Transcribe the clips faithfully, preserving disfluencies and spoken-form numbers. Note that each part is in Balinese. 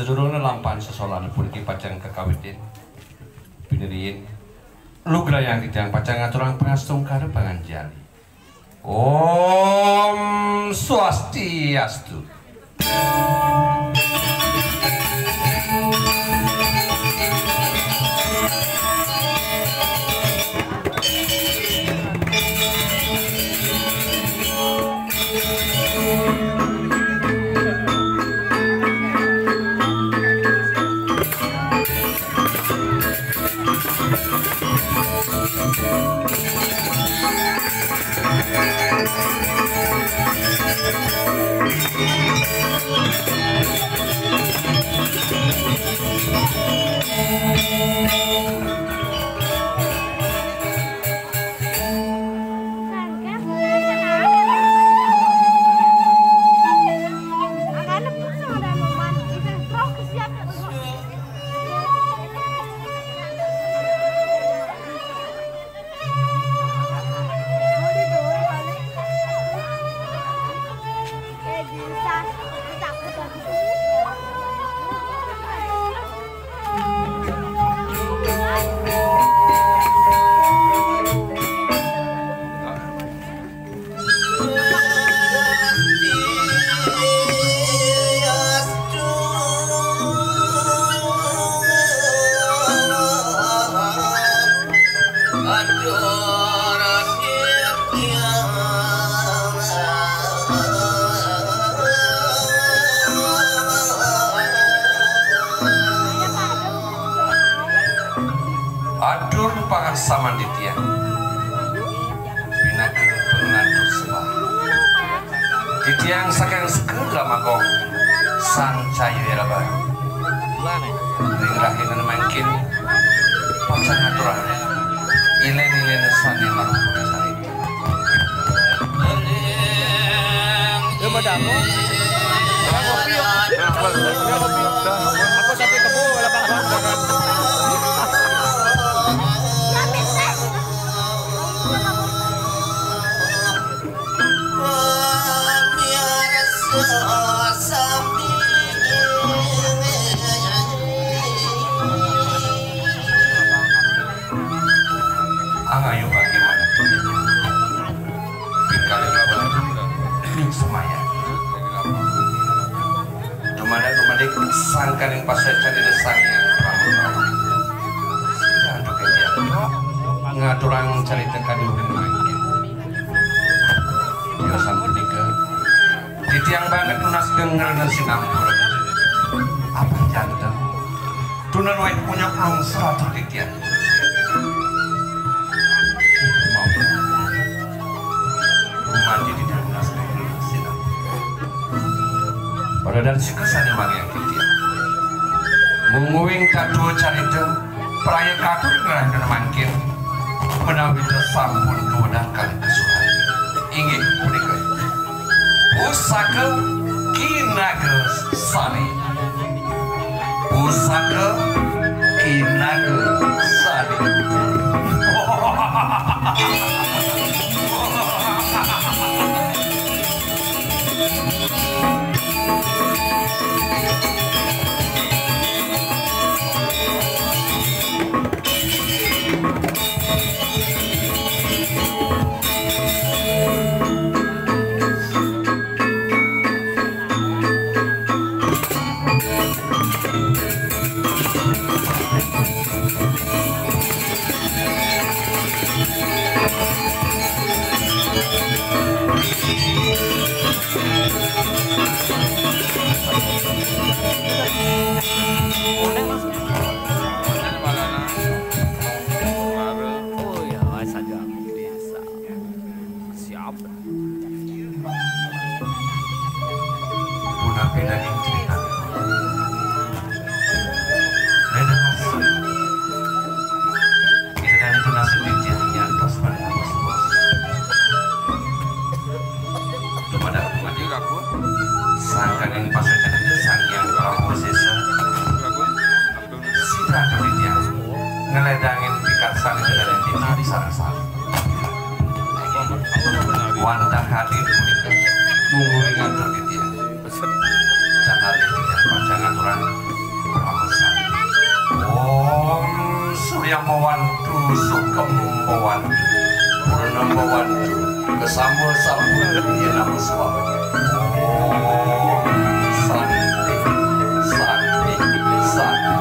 Sadurungna lampah sesolan puniki pacang kakawitin, piniriin lugrayang titiang pacang ngaturang pangastungkara panganjali. Om Swastiastu. Atur pangasaman titiang. Pinaka panglantur sembah. Titiang saking sekar Lamagong, Sang Cahya Rabah. Ring rahina mangkin, pacang ngaturang ilen-ilen sané marupa carita. Ya, Madam. Ya, ngopi, yuk. Ya, ngopi, yuk. Aku sampai kebo, lapar banget. Angayu bagaimana? Pingkalih lawan semaya. Dumadak dumadik sangkaning pasuécan Ida Sang Hyang Prabu. Sida antuk ngaturang carita kaduhun mangkin. Tiosan punika, titiang banget nunas gengrena sinampura. Apa janten? Tuna luwih punya pelungsa atur titiang. Mandi di dalam nasi. Pada dan sika sané manggiang titiang. Mungguing katua carita, praya katur ngrahina mangkin, menawi sampun kawedah kalih kesuhan. Inggih punika. Pusaka Kinaga Sari. Pusaka Kinaga Sari. Oh ya, saja biasa. Siap. Punapi daging cerita. Rena Nasib. Ida Dani itu nasib titiang nyantos pada bos-bos. Dumadak dumadak. Sangkaning pasuécan Ida Sang Hyang Prabu Sesa. Sida titiang ngeledangin pikastan Ida Dani titiang sareng-sareng. Wantah hadir punika mungguing atur titiang. Tanalih titiang pacang ngaturang Yang mawantu sukem mawantu, purna mawantu, kesama sampun yen nama suara. Om Santi, Santi, Santi.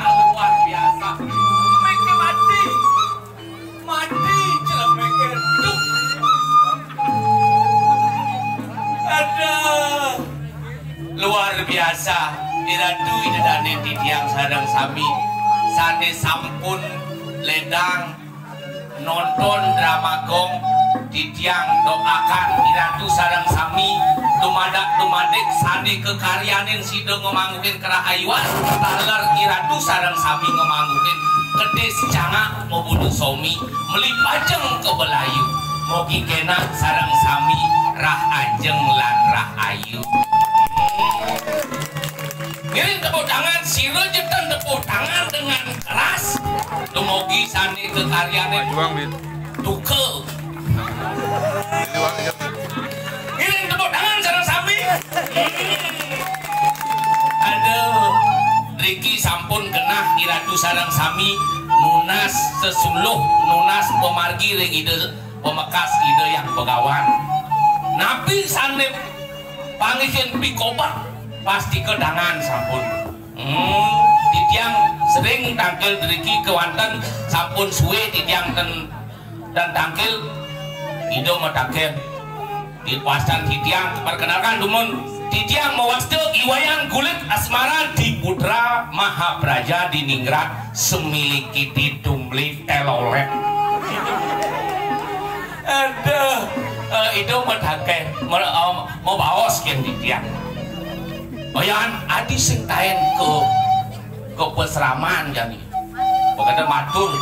Luar biasa. Mesti mati. Mati celemek itu. Aduh. Luar biasa. Iratu Ida Dane titiang sareng sami sane sampun ledang nonton drama gong, titiang doakan Iratu sareng sami Dumadak dumadik sané kakaryanin sida ngamangguhin karahayuan, taler I Ratu sareng sami ngamangguhin kedis cangak mabunu somi, meli pajeng ka belayu. Mogi kénak sareng sami rah ajeng lan rah ayu. Ngiring tepuk tangan, sira jetan tepuk tangan dengan keras. Dumogi sané kakaryanin duka. Ngiring tepuk tangan sareng sami. Aduh, driki sampun genah I Ratu sareng sami nunas sesuluh, nunas pamargi ring Ida pamekas Ida Hyang Begawan. Napi sané panggihin pikobet, pastika dangan sampun. Hmm, titiang sering tangkil driki kewanten, sampun sué titiang ten, dan tangkil. Ida mataken, di pastan titiang, perkenalkan dumun, titiang mawasta I Wayan Kulit Asmara di Putra Mahapraja di Ningrat, semiliki di Tumbli Telolet. Aduh, eh, Ida mataken, ma-, eh, mabaos kén titiang. Oyan adi sing taén ka, ka pasraman jani. Pagada matur.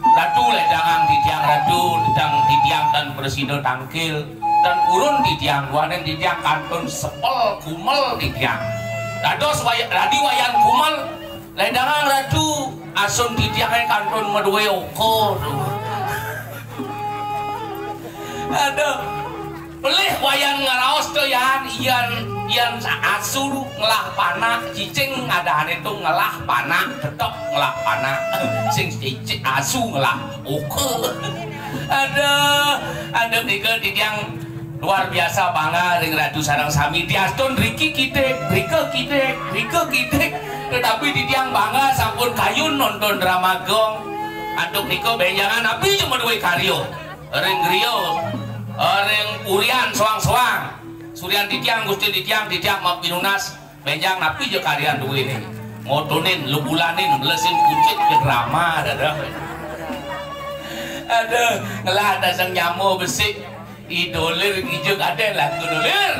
Ratu ledangang titiang, Ratu, ledang titiang tan prasida tangkil. Tan purun titiang, duaning titiang kantun sepel kumel titiang. Dados waya-, dadi Wayan Kumel, ledangang Ratu, asun titiangé kantun madué oka. Aduh. Pelih Wayan ngraos to, Yan, yén, yén asu ngelah panak, cicing adané to ngelah panak, tetep ngelah panak. Sing cicing asu ngelah oka. Aduh, aduh, nika titiang luar biasa bangga ring Ratu sareng sami. Diastun riki kidik, rika kidik, rika kidik. Tetapi titiang bangga sampun kayun nonton drama gong. Antuk nika bénjangan napi ja madué karya. Ring griya, ring purian soang-soang. Suryan titiang, Gusti titiang, titiang mapinunas. Bénjang napi ja karyan duéné. Ngotonin, lebulanin, melesin kucit, ja drama, dadah. Aduh, ngelah dasang nyama besik. I Dolir ngijug adén laku Dolir.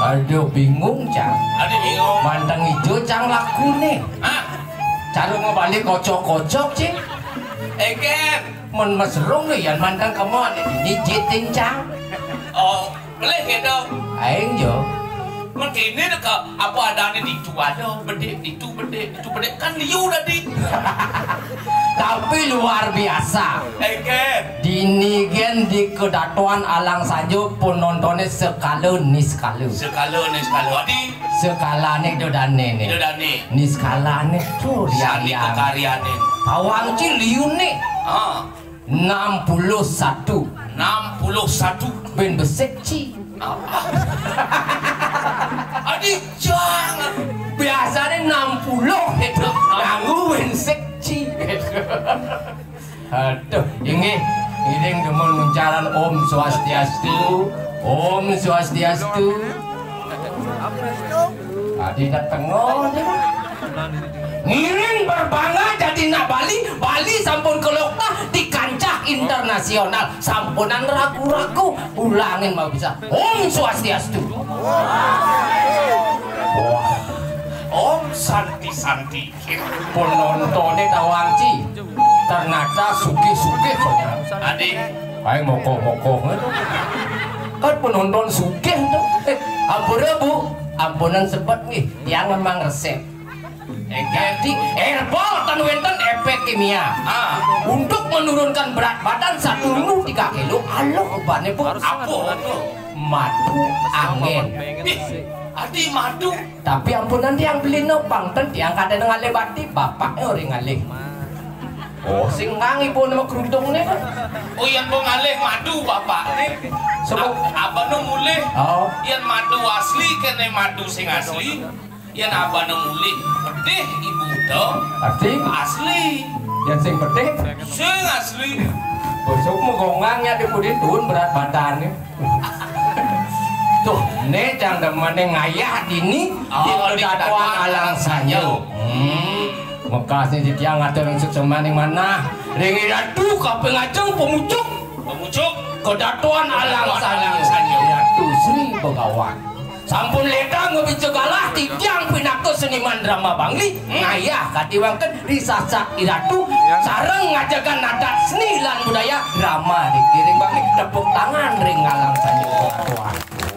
Aduh, bingung, Cang. Aduh, bingung. Manteng ijo, Cang, lakuné. Hah? Cara ngebalik kocok-kocok, Cing. Eken. Men mesrung lho, yan manteng kemon. Ini jiting, Cang. Oh, boleh gitu. Aing jo. Men kini deh, Kak, apa adané ditu ada, bedik, ditu bedik, ditu bedik. Kan liu tadi. Tapi luar biasa. Eken. Dini gén di kedatuan Alang Sanjo penontonnya sekala niskala. Sekala niskala. Adi. Sekalané do dané né. Do dané. Niskalané tuh sandi ya. Kekaryané. Tawang ci liuné. Ah. Enam puluh satu. Enam puluh satu. Bén besik ci. Ah. Adi jangan. Biasané enam puluh gitu. Nganggo bén besik ci. Aduh, inggih. Ngiring dumun nguncaran Om Swastiastu. Om Swastiastu. Tadi dateng ngono. Ngiring berbangga jadi nak Bali. Bali sampun keloktah di kancah internasional. Sampunan ragu-ragu. Ulangin mau bisa. Om Swastiastu. Wah. Om Santi Santi. Penontonnya tawang ci. Ternyata sugih-sugih banyak. Adi. Kayak mokoh-mokoh gitu. Kan penonton sugih tuh. Eh, ampura, Bu. Ampunan sebet nggih. Yang memang resep. Jadi herbal tan wénten efek kimia. Ah. Untuk menurunkan berat badan satu minggu tiga kilo, aloh ubane, Bu. Apa? Madu angin. Ih, adi madu. Tapi ampunan tiang beli nopang, ten tiang kada ngalih bati, bapaknya orang ngalih. Oh, sing ngang ibu nama kerudungnya kan? Oh, yang mau ngalih madu bapaknya. Sebab apa nu mulih? Oh. Yang madu asli kene madu sing asli. Yén abana mulih pedih ibu to. Asli. Asli. Yén sing pedih. Sing asli. Besok megongang ya di pudin tuun berat badannya. Tuh, né cang demené ngayah dini. Oh, di kedatuan alang sanyo. Hmm. Mekasné titiang ngatur sukseman ning manah. Ring Ratu kaping ajeng pemucuk. Pemucuk. Kedatuan alang sanyo. Ratu Sri Begawan. Sampun ledang ngebica galah titiang pinaka seniman drama Bangli, ngayah katiwangken ri sasak iratu sareng ngajegang adat seni lan budaya drama dikiring Bangli. Tepuk tangan ring ngalang sanyo.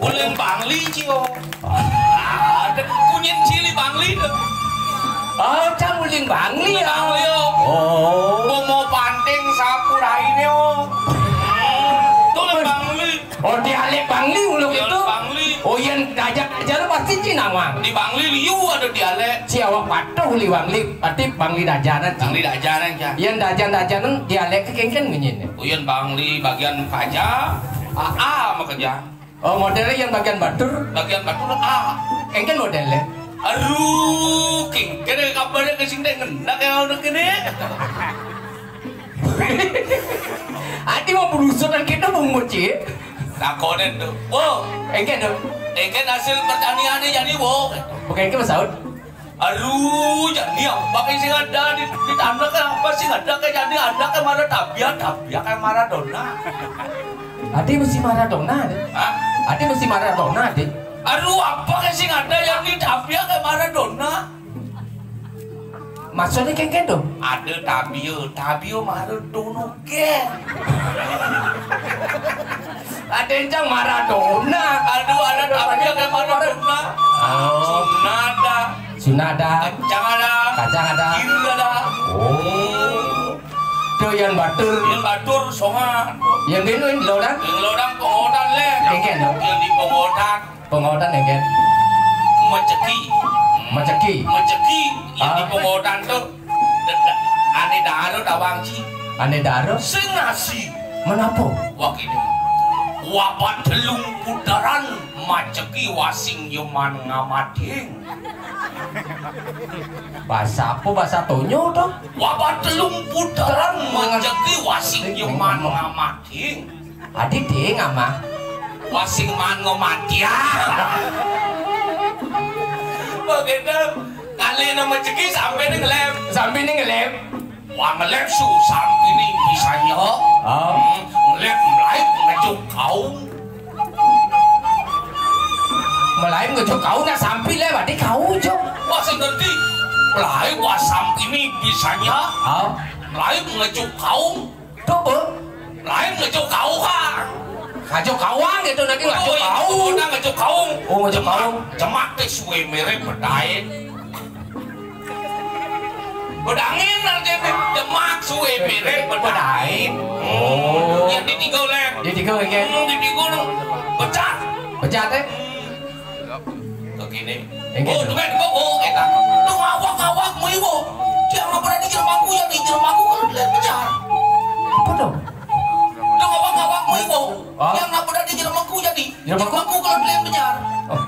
Uling Bangli cio. Ada kunyin cili Bangli to. Oh, cang uling Bangli ya. Bangli yo. Oh. Bomo panting sapu raine yo. Tuh Bangli. Oh, dialek Bangli uluk itu. Bangli. Oh, yén dajah-dajah pasti cinawang. Di Bangli liu ada dialek. Si awak patuh liwang li, pati Bangli dajanan. Bangli dajanan ya. Yén dajan-dajanan dialek kéngkén ngenyinné. Oh, yén Bangli bagian kaja, aa makeja. Oh, modelé yén bagian batur. Bagian batur a. Kéngkén modelé. Aduh, kéngkén kabaré ke sing dek ngendak ya udah kéné. Ati mau belusutan kita bumbu cik. Takonin tuh. Wo, engke tuh. Engke hasil pertaniannya jadi wo. Bukan ke masaud. Aduh, jadi apa sih ada di, di anak apa sih ada kayak jadi anak kayak Maradona, tapi kayak Maradona. Adi mesti Maradona deh. Hah? Adi mesti Maradona deh. Aduh, apa sih ada yang di tapi kayak Maradona? Maksudnya kayak gitu? Ada tabio, tabio Maradona ke. Ada yang Maradona. Aduh, ada tabio kayak Maradona. Oh. Sunada. Sunada. Kacang ada. Kacang ada. Kiri ada. Oh. Tuh yang batur. Yang batur songan. Yang dinu yang lodang. Yang lodang pengodan leh. Kayak gitu. Yang di pengodan. Pengodan ya, Gen? Maceki. Maceki. Maceki. Yang di pengodan tuh. Ane daro tawang ci. Ane daro? Sing nasi. Menapa? Wah ini. Wapat telung putaran maceki wasing yeman ngamating. Bahasa apa? Bahasa Tonyo tuh? Wapat telung putaran maceki wasing yeman ngamating. Adi ding amah. Wasing man ngomatian. Begitu. Kali nama ceki sampai ni ngelem. Sampai ni ngelem. Wah ngelem su sampai ni bisanya. Oh. Hmm, ngelem mulai ngejuk kau. Mulai ngejuk kau nak sampai lem adi kau juk. Wah sing ngerti. Mulai wah sampai ni bisanya. Oh. Mulai ngejuk kau. Tuh, Bu. Lain ngejuk kau ha. Ngejuk kawang gitu nanti ngejuk kau. Udah ngejuk kau. Oh, ngejuk kau. Jemak teh suwe mere bedain. Bedangin nanti jemak suwe mere bedain. Oh. Ya di tiga lek. Di tiga lek. Hmm, di tiga lu. Pecah. Pecah teh. Kekini. Engke. Oh, tuh. Tuh kan kok oh eta. Tuh ngawak-ngawak mu ibu. Dia nggak pernah di jermangku ya di jermangku kalau dilihat kejar. Apa tuh? Tuh ngawak-ngawak mu ibu. Hah? Dia nggak pernah di jermangku jadi. Jermangku? Jermangku kalau dilihat kejar. Oh.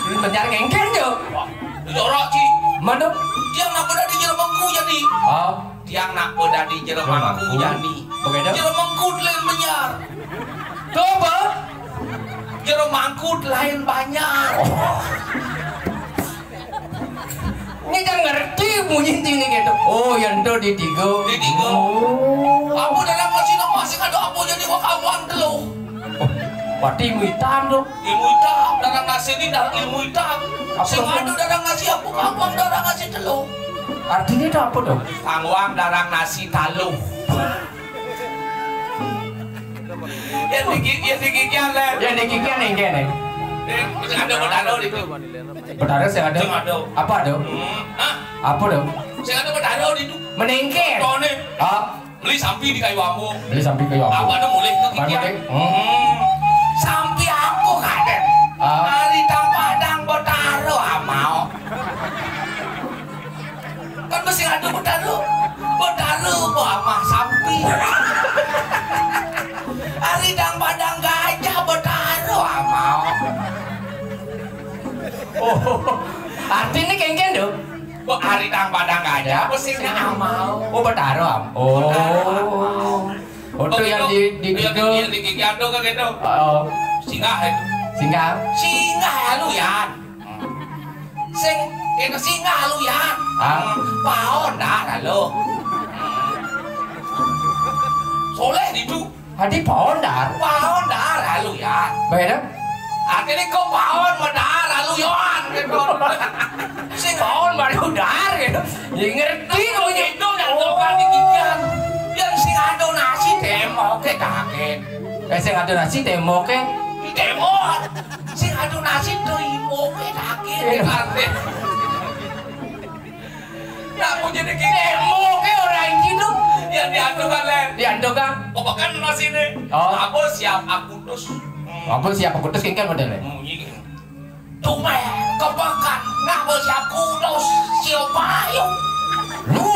Ini benar ngengker jo. Jorok sih. Mana? Dia nggak pernah di jermangku jadi. Oh. Tiang nak pada di jeremangku jani. Jeremangku lain banjar. Coba. Jeremangku lain banjar. Ini kan ngerti bunyi sini gitu. Oh, yang itu di tiga. Di tiga. Oh. Apa dalam masih nak masih ada apa jadi wakawan telu. Berarti ilmu hitam tuh. Ilmu hitam, darah nasi ini darah ilmu hitam. Sing ada darah nasi apa kawang darah nasi telu. Artinya itu apa tuh? Kawang darah nasi talu. Ya dikit, ya dikit ya leh. Ya dikit ya nih gini. Sing ada betara di. Betara sing ada. Sing ada. Apa tuh? Hmm. Hah? Apa tuh? Sing ada betara di. Menengke. Tone. Hah? Beli sampi di kayu ambo. Beli sampi kayu ambo. Abah nu mulih ke kikian. Hmm. Sampi aku kaden. Ah. Ari tang padang betara amau. Kan mesti ada betara. Betara apa amah sampi. Ari tang padang gajah betara amau. Oh. Sini kéngkén, Dok. Kok ari tang padang aja, apa sih nggak mau? Oh, Betara. Oh. Betara. Oh, tuh yang di, di, yang di, yang di gigi ado kan gitu. Oh. Singgah itu. Singgah. Singgah ya lu ya. Sing, itu singgah lu ya. Ah. Paon dah lalu. Soleh itu. Adi paon dar. Paon dar lalu ya. Beda? Artinya kok paon medar lalu yoan gitu. Sing paon baru dar gitu. Ya ngerti kok gitu. Itu yang tukang dikikian. Yang sing ado nasi tembok ke kaget. Eh, sing ado nasi tembok ke. Tembok. Sing ado nasi tembok ke kaget. Iya. Kaget. Nak mau jadi gini. Tembok ke orang gitu. Yang diantuk kan, Len? Diantuk kan? Pokoknya nasi nih. Oh. Apa siap aku terus. Hmm. Apa siap aku terus, kan modelnya? Hmm, iya. Tuh, men, kepekan, ngapa siap kudos, sio payu. Lu?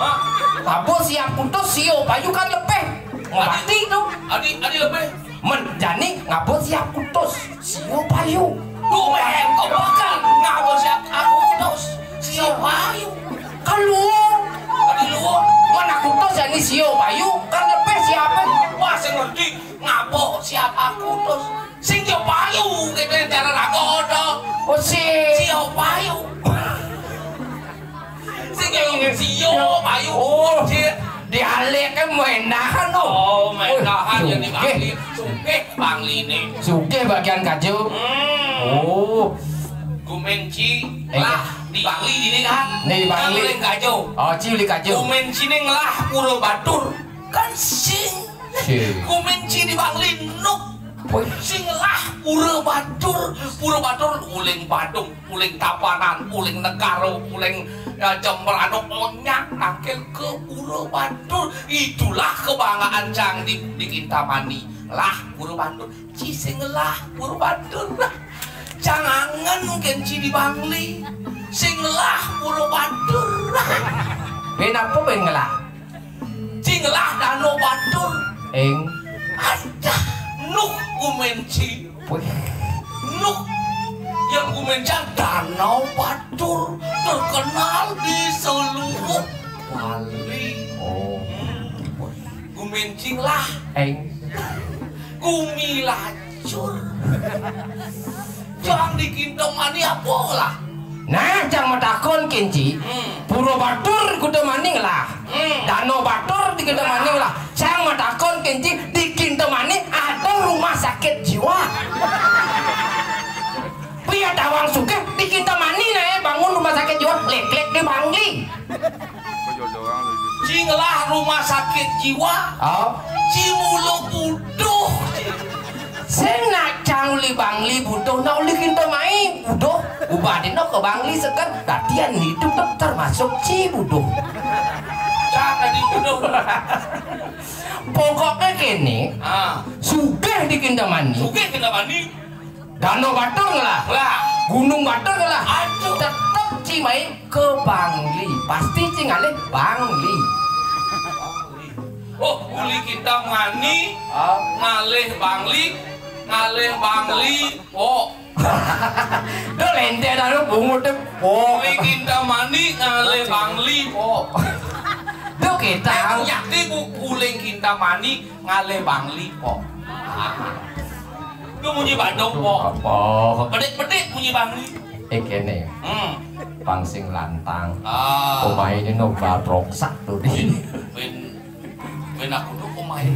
Hah? Ngapa siap kudos, sio payu kan lebih. Ngerti tuh. Adi, adi lebih. Men, jani ngapa siap kudos, sio payu. Tuh, men, kepekan, ngapa siap kudos, sio payu. Kan luwung. Adi luwung. Men aku kudos jani sio payu, kan lebih siapa? Wah, saya ngerti. Ngapa siap aku terus? Sing yo payu, gitu, cara ragodo. Oh, sing. Sio payu. Sing yo sio payu. Oh, sing. Dialeknya Mendahan, oh. Oh, Mendahan yang di Bangli. Sugih. Sugih Bangli ini. Sugih bagian Kajo. Hmm. Oh. Gumenci. Eh. Lah, di Bangli ini kan. Nih, di Bangli. Kan uling Kajo. Oh, ci uling Kajo. Gumenci ini ngelah pura batur. Kan sing. Sing. Gumenci di Bangli nuk. Wih. Sing lah pura batur, pura batur uling Badung, uling Tabanan, uling Negara, uling, ya, Jember, anu onyak nangkil ke pura batur. Itulah kebanggaan cang di, di Kintamani. Lah pura batur, ci sing lah pura batur. Cang angen mungkin ci di Bangli. Sing lah pura batur. Ben apa ben ngelah? Ci ngelah Danau Batur. Ing. Adah, nuh gumenci. Wih. Nuh yang gumenci Danau Batur terkenal di seluruh Bali. Oh. Gumenci lah. Ing. Gumilah Cur. Cang di Kintamani apa lah? Nah, cang matakon kenci. Hmm. Pura Batur Kintamani lah. Hmm. Danau Batur di Kintamani lah. Cang matakon kenci di Kintamani ada rumah sakit jiwa. Pia tawang sugih di Kintamani nah bangun rumah sakit jiwa, lek-lek di Bangli. Ci ngelah rumah sakit jiwa. Oh. Ci mula buduh. Sing nak cang uli Bangli buduh, nak uli Kintamani buduh. Ubadin ke Bangli sekan, latihan hidup tu termasuk ci buduh. Cang tadi buduh. Pokoknya kene, ah, sugih di Kintamani. Sugih Kintamani. Danau Batur ngelah. Lah. Gunung Batur ngelah. Aduh. Tetep ci mai ke Bangli. Pasti ci ngalih Bangli. Oh, uli Kintamani, ah, ngalih Bangli, ngalih Bangli. Oh. Duh, lente dah lu bungut deh. Oh. Uli Kintamani ngalih Bangli. Oh. Duh, kita. Eh, yakti bu uling Kintamani ngalih Bangli, po. Itu bunyi Badung, po. Apa? Bedik-bedik bunyi Bangli. Eh, kene. Hmm. Pang sing lantang. Ah. Omahe ini no batroksak tuh di. Ben, ben aku tuh omahe.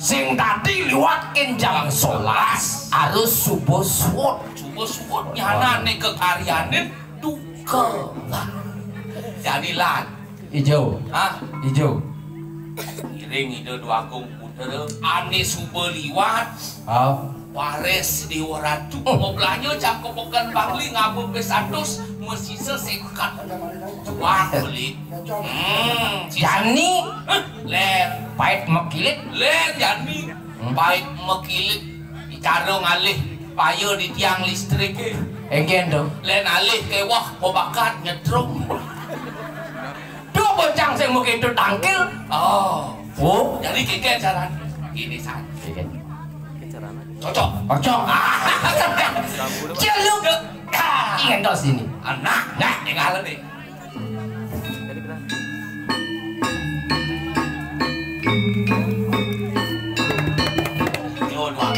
Sing tadi liwat kin jam sebelas, harus subuh suwut. Subuh suwut nyana nih kekaryanin duka. Jadi lan. Ijo. Hah? Ijo. Ngiring Ida Dwagung Putra, ane suba liwat. Ah. Waris Dewa Ratu. Oh. Mau belanja cang ke Pekan Bangli ngaba pe satus, mesisa sekat. Jual beli. Hmm, sisa. Jani. Hah? Len. Pait mekilit. Len, jani. Hmm. Pait mekilit. Cara ngalih paya di tiang listrik. Engken tu. Len alih ke wah, bebakat nyetrum. Duh, bocang sing mukitut tangkil. Oh. Oh. Jadi kike carane. Gini, San. Kike. Cocok. Cocok. Celuk. Ngentos ini. Anak, nah, tinggal nih. Yo, dua.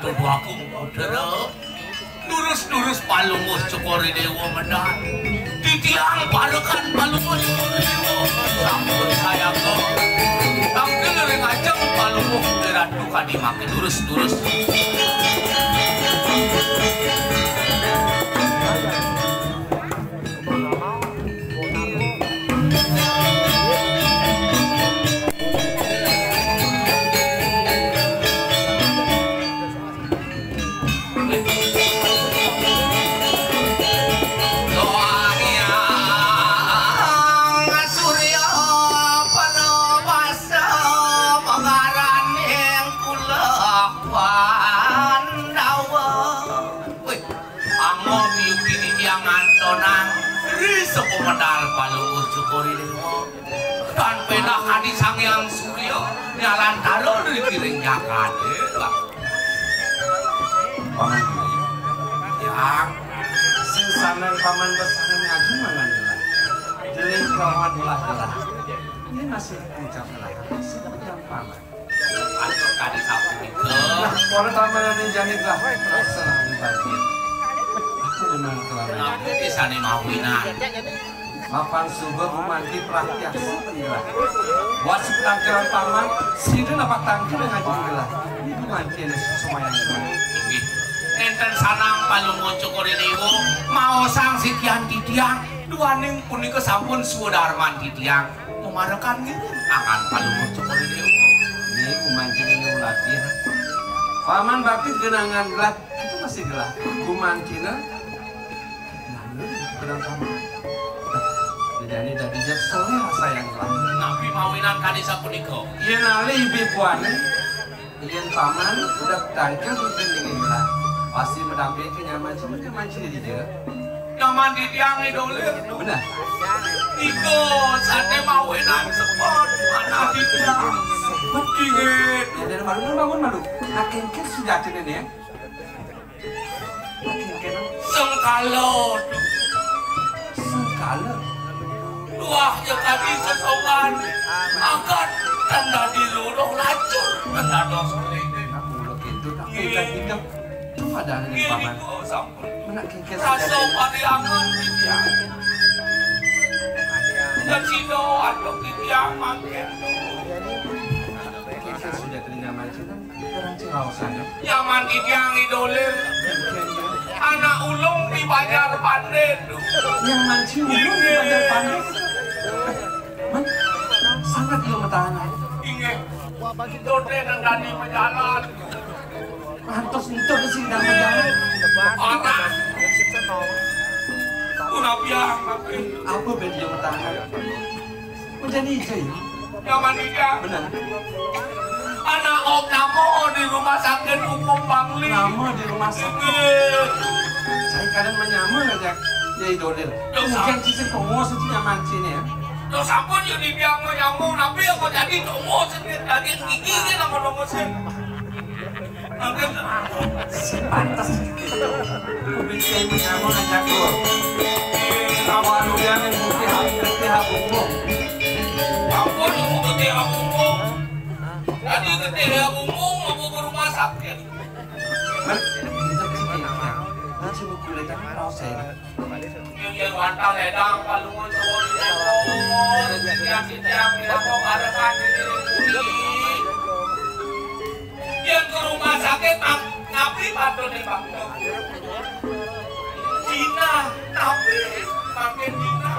Dua aku, saudara. Lurus-lurus Palungguh Cokor I Déwa medal. Titiang parekan Palungguh Cokor I Déwa. Sampun sayaga. Tangkil ring ajeng Palungguh Ratu kadi mangke lurus-lurus. Surya Panabasa mangaraning kula Pandawa. Wih, angga miyuki titiang ngantonang ri sapa medal Palungguh Cokor I Déwa. Tan péndah kadi Sang Hyang Surya nyalantara ri kiring jagaté. Paman Yang, sing sané paman besangan ngaji mangan gelah. Jeleng kelawan ulah gelah. Ini masih ngucap gelah. Sing yang paman. Atur kadi sapunika. Nah, para tamanan jani gelah. Senang bahagia. Aku memang kelawan. Napi sané mawinan. Mapan suba gumanti praktiak sepenjela. Wasip tangkiran paman, sida napak tangkil ngaji gelah. Ini gumanti ane sumayang. Inggih. Nénten sanang Palungguh Cokor I Déwa, maosang sikian titiang, duaning punika sampun swadarman titiang. Mamarekan nggih, angan Palungguh Cokor I Déwa. Ini gumanti ane ulatih. Paman bakti genangan gelah, itu masih gelah. Gumantina Lalu, kenapa? Jadi dadi jak soleh sayang lah. Napi mawinan kadi sapunika? Yen alih ibi puane, yen paman udah tangkil mungkin dingin lah. Pasti mendampingi kenyaman cuma nyaman ciri dia. Nyaman di tiang idolir. Benar. Iko sate mawinan sepon mana di tiang. Sepon. Inggih. Ya, dari malu bangun malu. Nah, kengkes sudah ada nih ya. Sengkala. Sengkala. Luah ya tadi sesongan. Angkat tanda di luluh lacur tanda dos keliling. Mulut itu tapi kan hidup. Itu ada nih paman. Menak kikir. Rasa pariangan ya. Dan sino atau kikiang makin. Kikir sudah telinga mancing. Nyaman titiang idolir. Anak ulung di Banjar Pande. Nyaman si ulung di Banjar Pande. Men, sangat iya metahanan. Inggih. Dote nandani majalan. Pantos entuk sing nang majalan. Parah. Punapiang, tapi apa ben iya metahanan? Menjadi ijo ya? Nyaman iya. Bener. Anak om namo di rumah sakit umum Bangli. Namo di rumah sakit. Iya. Saya kadang menyama aja. Ya idolir. Dosa. Mungkin sisi tongos itu nyaman sini ya. Terus ampun ya di biang menyama, tapi apa jadi tongos ini daging gigi kan apa tongos ini? Pantes. Kuwi sing menyambung aja, Gur. Awal uliane putih, putih abungkung. Ampun, aku putih abungkung. Tadi putih abungkung, aku ke rumah sakit. Hah? Itu putih, ya. Itu kulit aku raos ya. Yen wantah ledang palungan suwun. Titiang-titiang pinaka parekan diri. Yen ke rumah sakit, nap-, napi patut dibangga? Dina, napi makin dina?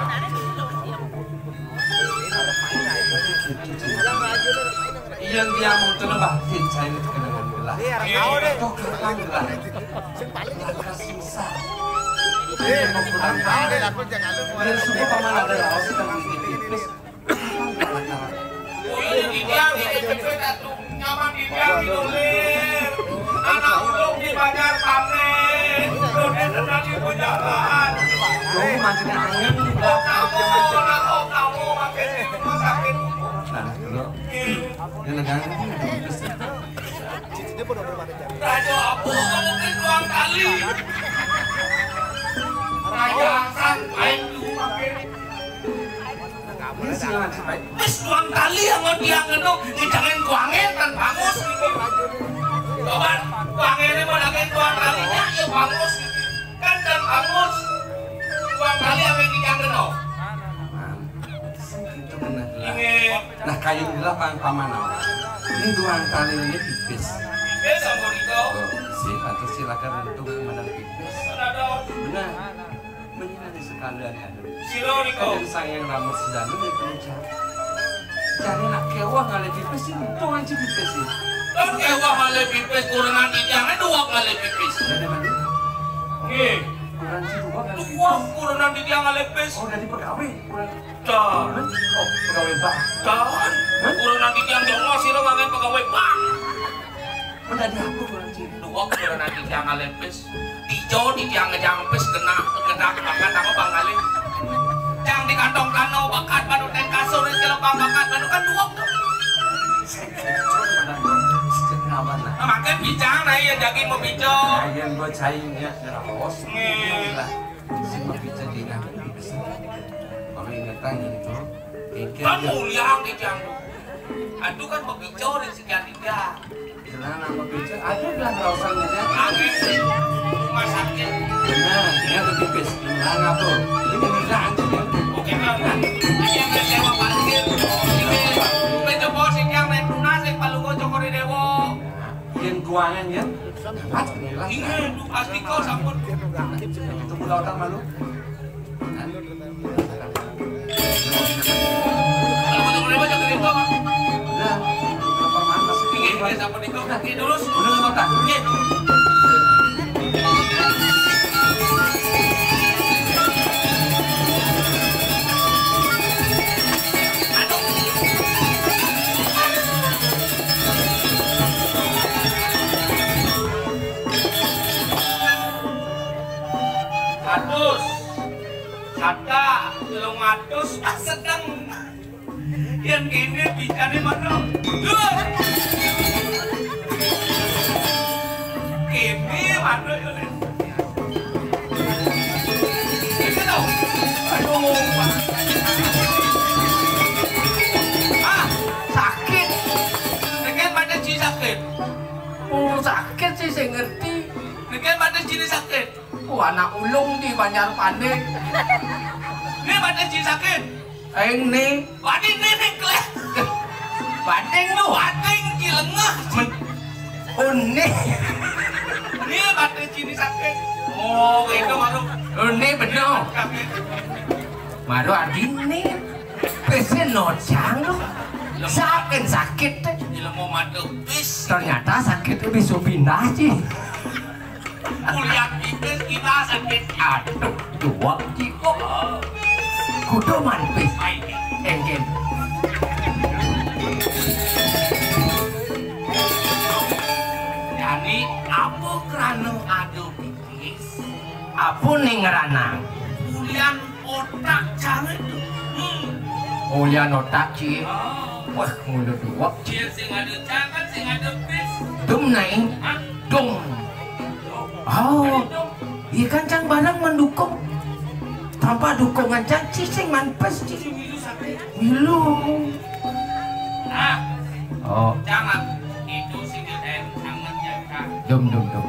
Yen tiang mungkin batin saya itu kenangan gelah. Iya, iya. Kok kapan gelah? Sing paling itu. Maka susah. Eh, kurang tahu deh, aku jangan lu. Biar suka paman ada raos kita mesti pipis. Kapan gelah? Oh, iya, iya, iya, iya, iya, iya, nyaman di dia, di dolir. Anak ulung di Banjar Panen. Dolir tadi berjalan. Kamu mancing angin. Oh, kamu, oh, kamu, makin di rumah sakit. Nah, dulu. Iya. Ini negara ini kan ada pipis. Raja apa kamu ke ruang kali? Aing dulu maké. Ini sih ngaji baik. Wis tuang tali yang mau tiang itu, ngejangin kuangin kan bagus gitu. Coba kuangin ini mau lagi tuang talinya, ya bagus gitu. Kan dan bagus. Tuang tali yang ngejangin, oh. Itu benar. Ini. Nah, kayu inilah pang pamanau. Ini tuang tali ini pipis. Pipis sama Riko. Oh, sih, atau silakan untuk menang pipis. Benar. Mendingan sekalian ya. Sira nika. Kan sang yang rambut sedang ini kerja. Cari nak kewah ngalih pipis sih, untung aja pipis sih. Kan kewah ngalih pipis, kurangan tiang, dua ngalih pipis. Dari mana? Nggih. Kurang si dua ngalih pipis. Wah, kurangan tiang ngalih pipis. Oh, dari pegawai. Kurang. Dan. Oh, pegawai bank. Dan. Hah? Kurangan tiang jongo, sira ngangen pegawai bank. Menjadi apa kurang si? Dua kurangan tiang ngalih pipis. Ijo di tiang ngejang pis genah, genah bakat apa Bang Kali? Jang di kantong kano bakat, baru ten kasur di lepang bakat, baru kan dua. Sejak kapan lah? Nah, makin bincang nah ya jadi mau bincang. Ayan gua cai nya ngerapos. Nih. Lah, si mau bincang di nang. Kalau ingetan gitu. Kan mulia di tiang. Aduh kan mau bincang di sekian tiga. Bilang apa pijat? Ada bilang rausan aja. Angin sih. Rumah sakit. Benar, dia tuh tipis. Bilang apa? Ini bisa anjing ya. Oke, Bang. Aja nggak sewa parkir. Ini, ini coba sih yang naik tunas, yang palu gua Joko di Dewo. Yang kuangan ya. Dapat, inilah. Ini, asli kau sampun. Itu pulau tak malu. Atus. Sata, telung atus, sedeng. Yang ini bicaranya mana? Duh. Ini mana ya, Lin? Ini tahu. Aduh. Ah, sakit. Dengan mata si sakit. Oh, sakit sih, saya ngerti. Dengan mata sini sakit. Oh, anak ulung di Banjar Pandé. Ini batis ci sakit. Aing nih. Wadi ini nih, Klé. Bating tuh. Bating ci lengah. Men-, oh, nih. Ini batis ci sakit. Oh, itu baru. Oh, nih bener. Sakit. Baru adi nih. Pesen nocang lu. Sakit, sakit téh. Ilmu madu pis. Ternyata sakit itu bisa pindah, Ci. Kuliah pipis kita sakit. Aduh, dua jiwa. Kudu manpis. Baik. Engkin. Jani, apa krana ada pipis? Apa ning ngeranang? Kuliah otak cang itu. Hmm. Ulian otak, Ci. Oh. Wah, mulut duwek, Ci. Iya, sing ada cang kan, sing ada pis. Dum naing. Hah? Dum. Oh. Iya kan, cang barang mendukung. Tanpa dukungan cang, Ci sing manpes, Ci. Sing milu sakit. Milu. Nah. Oh. Jangan. Itu sing ada sangat ya, Kak. Dum, dum, dum.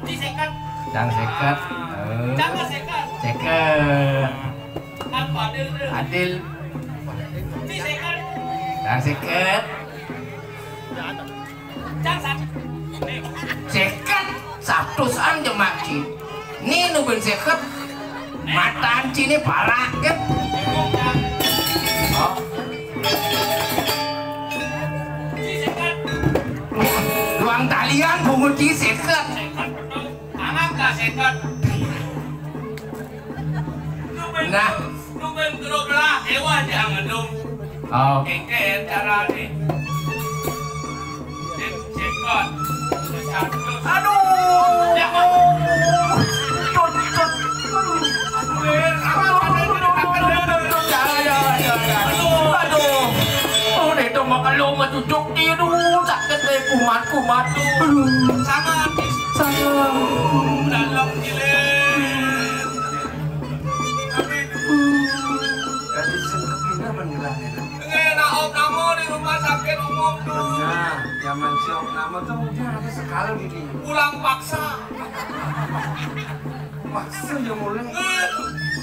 Di seket. Cang seket. Eh. Cang seket. Seket. Apa adil, adil? Adil. Di seket. Cang seket. Cang seket. Seket. Satusan jemak, Ci. Ni nu ben seket. Matan Ci ni parah, kan? Oh. Ruang talian bungut Ci seket. Anak ka seket. Nah. Nu ben geroblah, ewa jangan dong. Oh. Kengken cara ni. Seket. Aduh. Jangan. Tut, tut. Aduh. Oh, dia tu makan lu mah cucuk dia tu. Sakit deh, kumat, kumat. Aduh. Sama. Sama. Dalam gila. Paksa. Paksa ya mulai. Ini,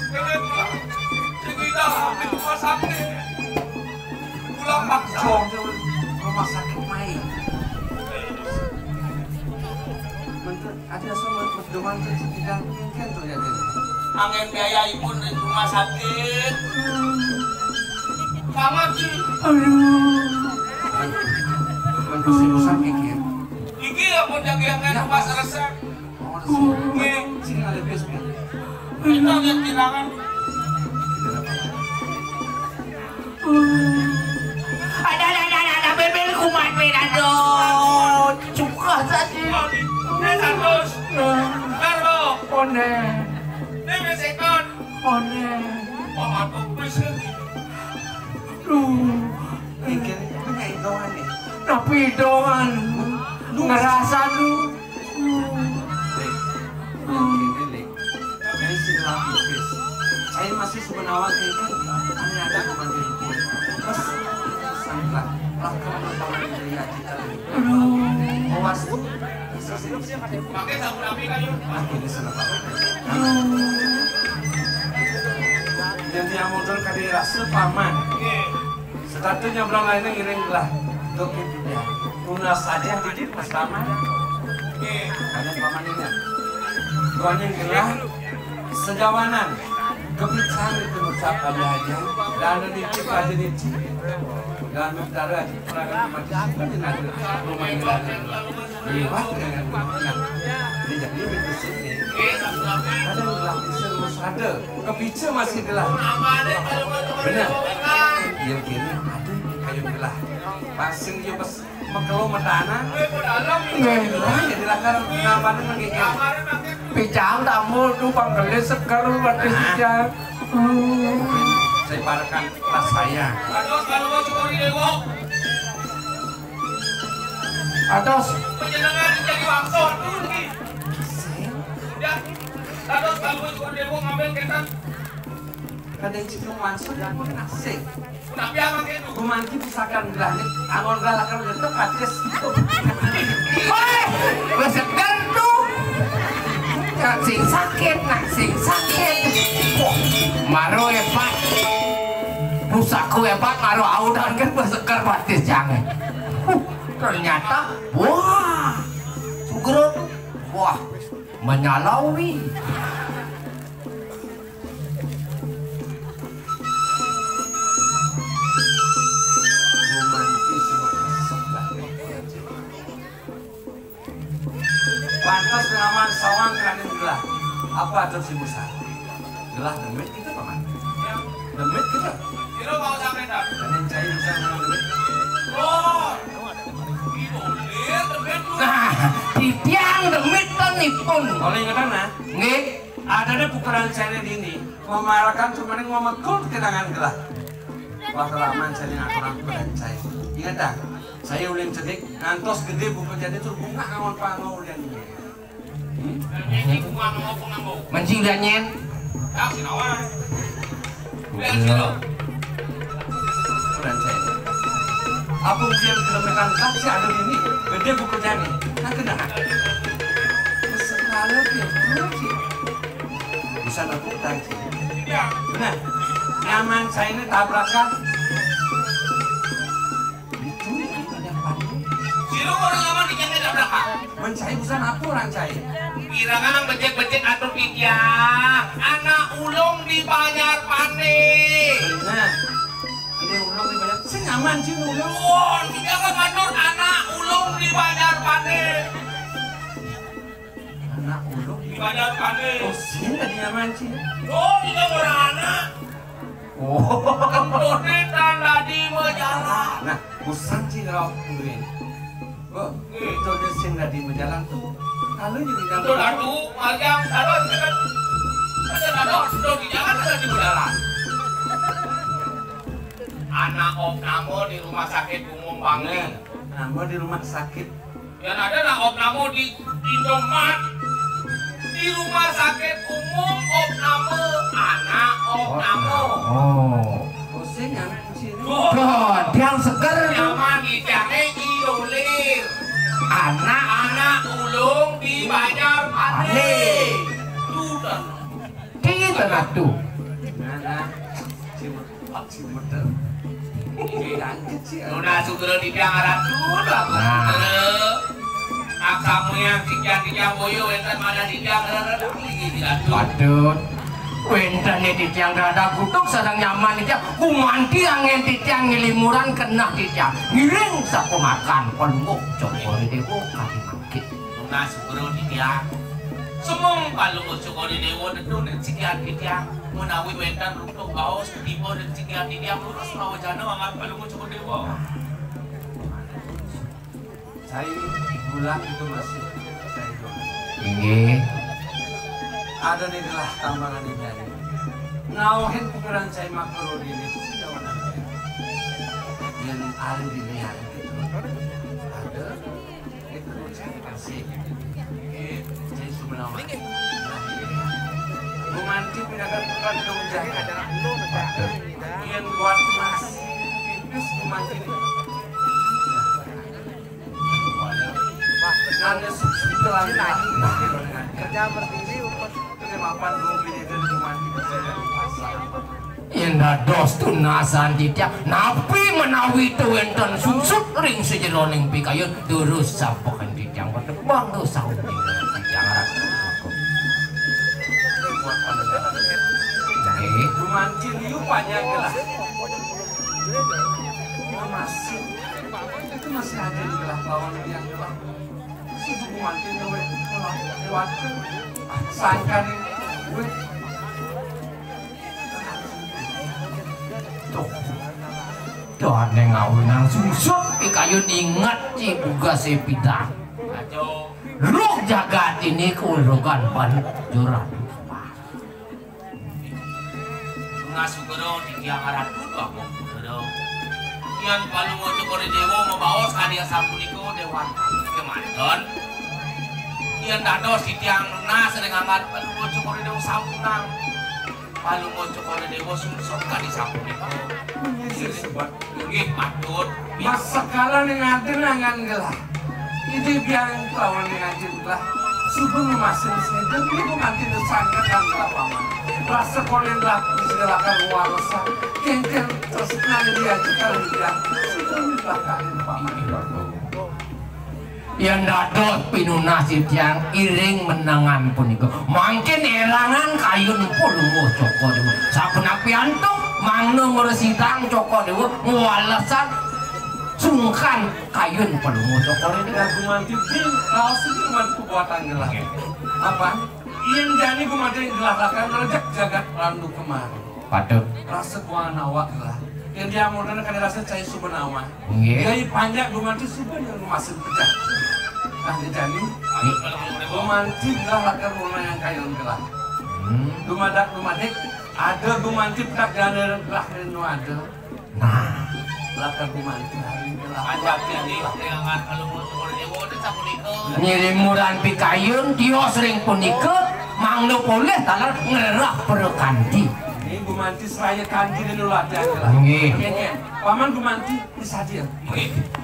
ini, ini dah di rumah sakit. Pulang paksa. Jong, jong, rumah sakit main. Ada sama pedoman tu tidak mungkin tu ya. Angin biaya ibu di rumah sakit. Sama sih. Aduh. Aduh, seriusan mikir. Iki ya pun yang yang pas resep. Oh, resep. Nggih. Sini ada bes, ya. Kita yang kehilangan. Ada, ada, ada, ada, ada, bebel kumat, bel, aduh. Cukup saja. Ini seratus. Karo. One. Ini besekon. One. Oh, aku bisa. Duh. Mikir, apa nyai doang nih? Tapi doang. Lu ngerasa lu. Lek, yang kene, Lek. Saya sing rapi, wis. Saya masih sebenarnya kan, hanya ada kematian. Terus, sangka, lah, kalau paman dari hati kali. Awas, bisa sih. Pakai sabun api kayu. Aku di sana, Pak. Jadi, yang modal kali rasa paman. Oke. Satu-satunya belang lainnya ngiring gelah. Untuk itu dia. Tuna saja dikit pertama. Ada paman ini. Duanya gelah. Sejawanan. Kepicahan itu ngucap pada aja. Dan dikit pada dikit. Dan utara aja. Peragan mati. Rumah ini. Liwat dengan rumahnya. Dia jadi lebih besar nih. Ada yang gelah bisa ngurus ada. Kepica masih gelah. Benar. Yang kini ada kayu gelah. Pasing dia pas mekelo metana. Ngelah ya dilakar ngapain lagi. Picang tamu tu pangkele seger wadis picang. Saya parakan rasanya. Atas. Panjenengan jadi waktu. Ya. Dados kamu suka dewa ngambil ketan. Kadang cium langsung ya pun asik. Tapi apa itu? Gumanti pusaka gelah nih. Anggon gelah akan tetep atis. Woi, wis seger tuh. Nak sing sakit, nak sing sakit. Wah, maro hebat. Pusaku hebat, maro audan kan wis seger batis jangan. Huh, ternyata, wah, sugro, wah, menyalawi. Romantis, pantas nyaman sawang keranin gelah. Apa tuh si Musa? Gelah demit kita, Paman. Demit kita. Kira mau sampai dah. Dan yang cai bisa nang demit. Oh. Nah, titiang demit kan ipun. Kalau ingetan, nah. Nggih. Ada deh pukulan saya di ini. Memarakan cuman yang memekul kenangan gelah. Wah, kelamaan saya ngaturang pukulan saya. Ingat dah, saya ulin cedik, ngantos gede buku jadi tur bunga awan pango ulin. Hmm? Menci udah nyen. Ya, sinawa. Udah sih lo. Pukulan saya. Apa ujian kelemekan tak sih ada ini? Gede buku jadi. Nah, kena. Sekolah dia, belum sih. Bisa nabuk tangki. Benar. Nyaman saya ini tabrakan. Itu yang ada panggung. Sira orang nyaman di kene tabrakan. Men saya busan apa orang saya? Pirangan becek-becek atur titiang. Anak ulung di Banjar Pane. Nah, ini ulung di Banjar. Sing nyaman sih ulung. Wah, kita kan ngatur anak ulung di Banjar Pane. Anak ulung. Di Banjar Pane. Oh, sing tadi nyaman sih. Oh, kita orang anak. Oh. Kentut di tanda di majalah. Nah, busan sih ngerawat kuwi. Oh, itu dia sing tadi majalah tuh. Kalau jadi itu lalu, Mariam, kalau kita, kita lalu, sudah di jalan, ada di majalah. Anak opname di rumah sakit umum Bangli. Nah, nama di rumah sakit. Yang ada nak opname di Indomaret. Di rumah sakit umum opname, anak opname. Oh. Pusing ya, pusing. Tuh. Tuh, dia seger. Nyaman di tiangnya idolir. Anak. Anak. Ulung di Banjar Pati. Aneh. Tuh, Ratu. Nah, nah. Cimet, cimet. Iya, kecil. Nunas sugra titiang Ratu, Ratu. Nah. Sugra. Aksamu yang titiang, titiang boyo, wénten malih titiang, Ratu. Patut. Wénten titiang dadak guduk sareng nyaman titiang. Gumanti anggén titiang nglimuran keneh titiang. Ngiring sapunakan Palungguh Cokor I Déwa kari mangkin. Nunas sugra titiang. Semeng Palungguh Cokor I Déwa nedun ring sikian titiang. Menawi wénten runtuh baos ketiba ring sikian titiang, terus mawacana mangkat Palungguh Cokor I Déwa. Cai, bulan itu masih cai doang. Inggih. Ada di gelah tambangan ini. Nauhin pikiran cai makro dini itu sejauh nanti. Yang ada di niat itu. Ada. Itu cai kasih. Cai Sumanawa. Gumanti pinagad kandung jagat. Yang buat mas. Pipis gumanti. Nah, yén dados tunasan titiang, napi menawi wénten sungsut ring sajeroning pikayun, durus sampun titiang patebang dosa uning titiang Ratu. Nggih. Gumanti liu panjang gelah. Masih. Itu masih ada di gelah lawan yang gelah. Subuh mati kowe lewat sangkan kowe. Tuh. Tuh, ané ngawinang sungsut, pikayun inget ci bugasé pidan. Roh jagat ini kurogan ban jurang. Nunas sugra titiang Ratu Agung Putra. Yén Palungguh Cokor I Déwa mabaos kadi asapunika, Déwan, kémanten. Yén dados titiang nunas ring anggan Palungguh Cokor I Déwa sampunang. Palungguh Cokor I Déwa sungsut kadi sapunika. Inggih, patut. Mas sekala ning ati nangan gelah. Idi biang lawan ning ati gelah. Subuh memasin sedeng, ini pengantin sangka dan gelah paman. Rasa konen lah, silakan walesan. Kengken terus nang dia cekal dia. Subuh memakan paman. Yén dados pinunas titiang iring menengan punika, mangkin érangan kayun Palungguh Cokor I Déwa. Sapunapi antuk mangda ngresidang Cokor I Déwa ngwalesan sungkan kayun Palungguh Cokor I Déwa. Lagu manti, kaos iki manti buatan gelah. Apa? Yén jani gumanti gelah lakar ngrejek jagat Randu Kembar. Patut. Rasa kuangan awak gelah. Yén dia modern kali rasa cai Sumanawa. Nggih. Yai panjak gumanti suba yang masih pecah. Nah, jani. Nggih. Gumanti gelah lakar mulai yang kayun gelah. Hmm. Dumadak dumadik, ada gumanti pedak jana gelah nu ada. Nah. Lakar gumanti hari ini gelah. Panjak ini, dengan kalau mau sekolah dia mau sapunika. Ngiring muran pikayun, tios ring punika, mangda polih taler ngrereh prakanti. Ini gumanti seraya kanti dan latihan gelah. Nggih. Nggih, nggih. Paman gumanti. Sadia.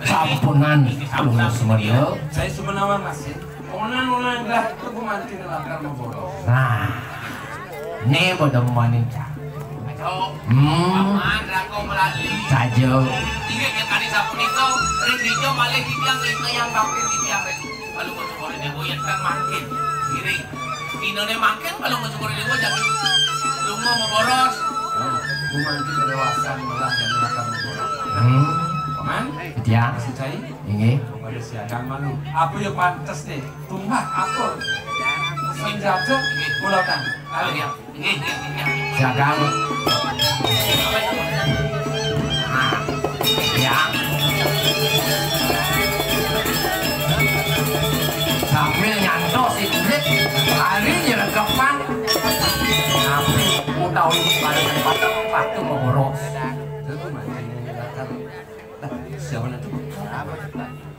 Sampunan, Palungguh Sumedya. Saya Sumanawan masih. Onan-onan dah tu gumanti lakar maboros. Nah. Né pada maning cak. Hmm. Paman, rangkong melali. Saja. Inggih, ya, kali sapunika, ring dija malih titiang, ring titiang bakti titiang, ring Palungguh Cokor I Déwa, yén kan mangkin. Ngiring. Dinané mangkin Palungguh Cokor I Déwa jagi lunga maboros. Nah, gumanti kalewasan melah yang lakar maboros. Hmm. Paman? Titiang. Si Cai? Inggih. Pada siagang malu. Apa ya pantes nih? Tumbah akur. Senjata, bulatan. Ayo. Inggih, inggih, inggih. Siagang. Nah, ya. Sambil nyantos si kulit, hari nyelekepan. Tapi utawi bareng tempat, patuh maboros. Siapa nanti?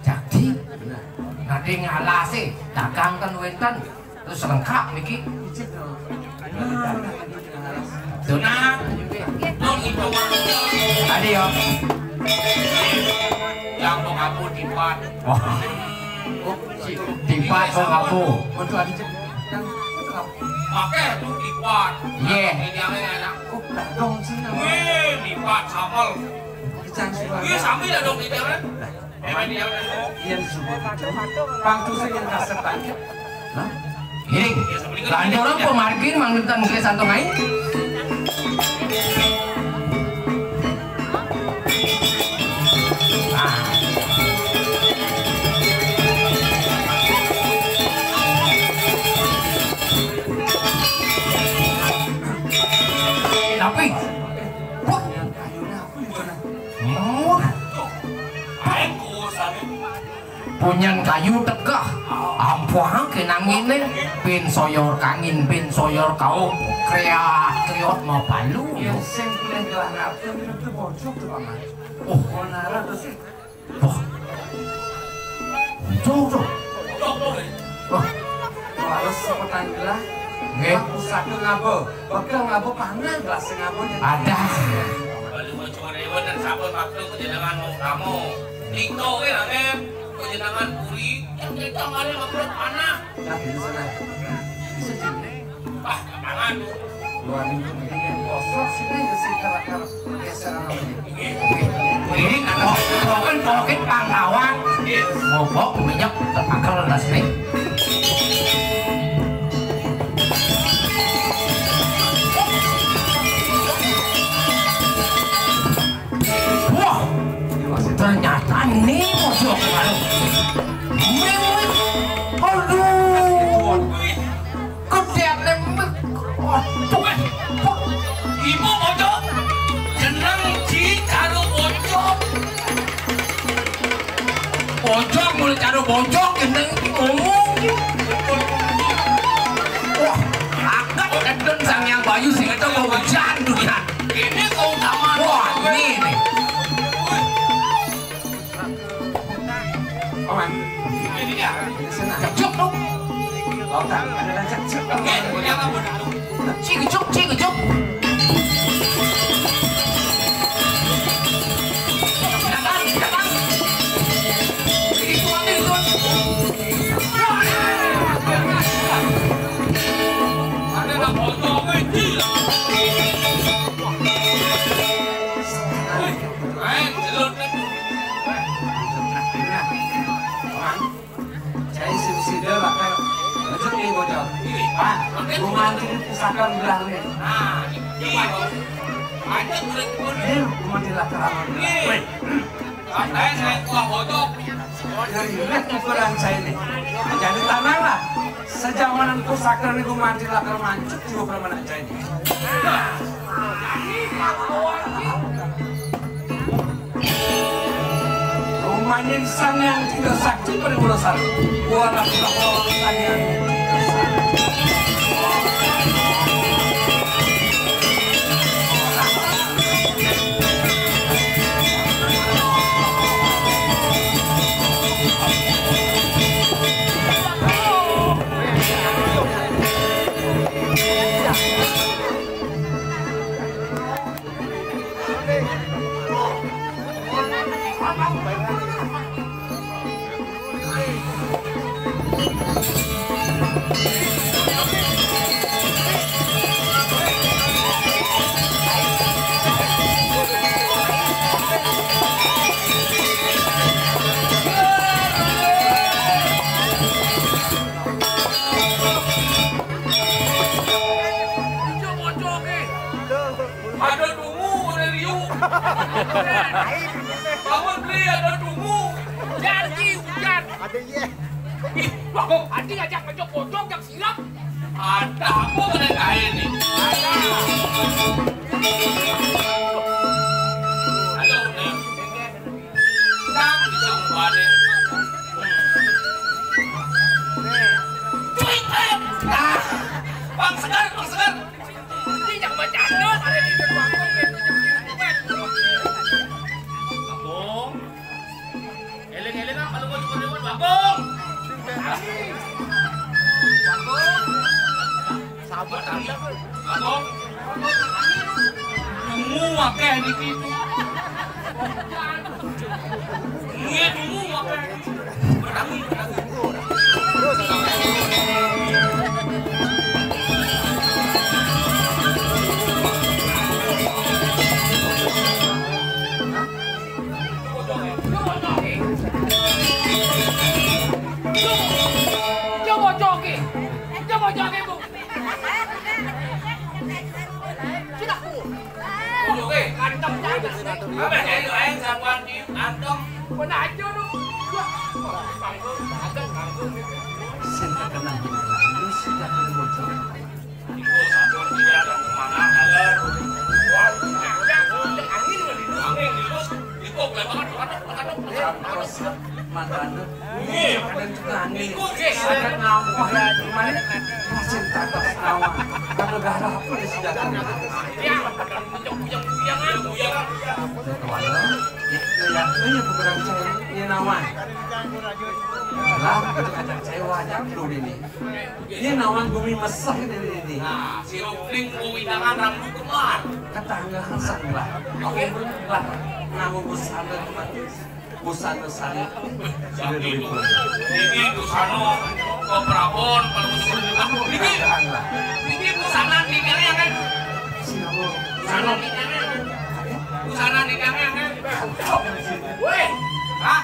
Jadi, benar. Nanti ngalasi, dagang kan wénten. Terus lengkap niki. Nah, itu nah. Tadi ya. Yang mau kabur di depan. Oh. Tipat kok kamu. Waduh, ada cek. Pakai tuh tipat. Iya. Ini yang enak. Oh, gadong sih. Wih, tipat sambal. Kecang suara. Wih, sambil ya dong di jalan. Iya, subuh. Pang tuh sing kasep tadi. Hah? Ini, lanjut orang pemargin manggil tentang mungkin satu main. Ah. Tapi, wah, wah. Punyan kayu tekeh, ampuhang kenang ngene, pin soyor kangin, pin soyor kau, kreat, kreot mau palu. Yang sing pilih gelah ngarep, yang itu bocok tuh, Paman. Oh. Menara tuh sih. Wah. Bocok tuh. Wah. Harus sepetan gelah. Nggih. Pusaka ngaba, bekel ngaba panah, gelas ngaba. Ada. Bali mau cuma rewan dan sabun waktu kejenengan mau kamu. Tingkau ya, Raden. Panjenengan puri, yang cerita kali makhluk panah. Nah, di sana. Bisa jadi. Wah, kapangan tuh. Luar minggu ini yang kosong sini ya sih, terakar geser apa ini? Ini kata kokin, kokin pangkawan. Ngobok minyak terpakar lantas nih. Wah, ternyata ini mojok baru. Aduh, gedene mik. Waduh, ibu mojok, jeneng ji karo mojok. Bojok, mulai karo bojok, gendeng iki ngomong. Wah, akad kedun Sang Hyang Bayu sing itu mau hujan durian. Ini keutamaan. Wah, ini nih. Paman. Ini dia. Ini sana. Cuk, cuk. Oke, ada dan cek, cek. Oke, ini apa, Bu? Cik, cuk, cik, cuk. Datang, datang. Ini kuat, ini kuat. Ada nggak foto, weh, gila. Eh, jelur, kan. Cai sing sida bakal rejeki bocor. Pak, gumanti pusaka gelah ne. Nah, iya. Lanjut, terus, terus. Iya, gumanti lakar aman. Iya. Weh. Katanya saya kuah bocor. Dari lihat ukuran saya ini. Jadi tanah lah. Sejamanan pusaka ne gumanti lakar mancut juga pernah mana cai. Nah, ini Pak Bawang. Rumaning Sang Hyang Tiga Sakti Pariwara Sari. Wala Sang Hyang Tiga Sakti. Ada dungu, ada riu. Bangun beli, ada dungu. Ujar, Ji, ujar. Ada iya. Ih, Bagong, Adi ngajak ngejok bocong, jak sirap. Ada apa pada kain nih? Ada. Ada, udah. Nang, bisa balik. Cuit, eh. Nah, Bang Segar, Bang Segar. Ini yang bercanda, ada di depan. Bagong. Eling-eling apa lu mau cukur rambut, Bagong? Bagong. Sabar, sabar. Bagong. Nemu akeh niki. Iya, dulu, apa? Berani, berani. Coba joki. Coba joki, Bu. Sudah, Bu. Oke, kantong jangan. Apa ya, lu aing sapuan di kantong. Pernah aja lu. Ya. Kantong, kantong, kantong. Sing terkenal di mana? Lu sudah kena bocor. Ibu sampun tidak ada kemana, ada. Wah, ada angin, angin, terus. Ibu, lebaran, lebaran, lebaran, lebaran. Terus, mata anda. Iya. Ada juga angin. Ibu, iya. Ada ngamuk. Gimana? Masih tak tahu. Kalau gak ada apa, dia sudah kena. Iya. Bujang, bujang, bujang, bujang. Saya ke mana? Ya, ya, ya, ya, beberapa saya. Ini nawan. Lah, itu ajak saya, ajak dulu ini. Ini nawan bumi mesah ini, ini. Nah, si Rupling mau wewidangan rambut kembar. Ketanggahan lah. Oke, lah. Namun busana kembar. Busana sari. Ini busana ke Prabon, kalau mau sebut. Ah, ini. Ketanggahan lah. Ini busana di yang kan? Siapa? Busana di yang kan? Busana di yang kan? Woi. Hah?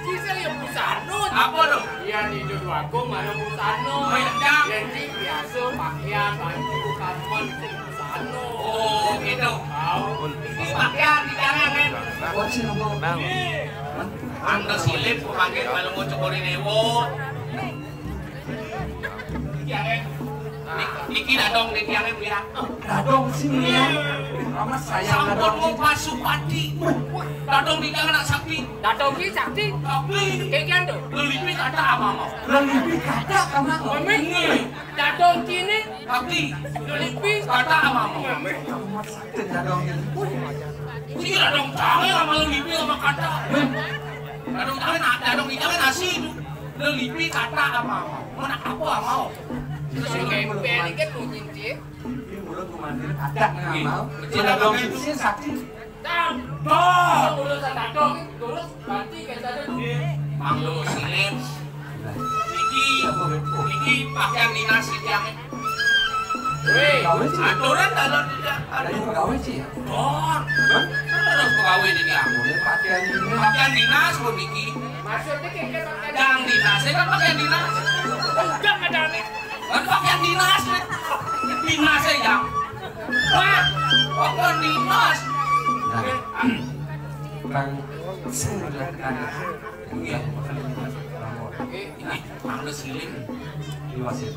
Bisa ya busana. Apa tuh? Iya, di jodoh aku mana busana. Oh, iya, Cang. Jadi biasa pakaian, baju, kamar, itu busana. Oh, gitu. Tahu. Ini pakaian di tangan, kan? Apa sih, Bang? Anda silip, pakai kalau mau cokori dewo. Iya, kan? Ni-, niki dadong di tiangnya, Bu, ya. Dadong sini ya. Amat saya sampun dadong mau sini. Pasupati. Dadong di tangan nak sakti. Dadong ki sakti. Sakti. Kayak gitu. Lelipi kata apa mau? Lelipi kata apa mau? Mami. Dadong kini. Sakti. Lelipi kata apa mau? Mami. Amat sakti dadong ini. Ini dadong tangan sama lelipi sama kata. Dadong tangan, dadong di tangan nasi itu. Lelipi kata apa mau? Mana apa mau? Terus yang kayak beli kan mau nyinci. Ini mulut gua mandi, ada nggak mau? Iya. Udah dong, sini sakti. Dong! Dong! Urusan dong, terus ganti kayak tadi. Mang lu silip. Iki, iki pakaian dinas iki yang. Weh, aturan dalam tidak ada. Ada yang pegawai sih ya? Don. Hah? Kan ada pegawai di dia. Boleh pakaian dinas. Pakaian dinas, Bu Niki. Maksudnya kayak pakaian. Yang dinas, kan pakaian dinas. Enggak ada nih. Kan pakaian dinas, nih. Dinas ya, Jang. Wah, pakaian dinas. Nah, Kang, saya udah tanya. Iya. Ini, ini, Mang lu silip. Di wasit.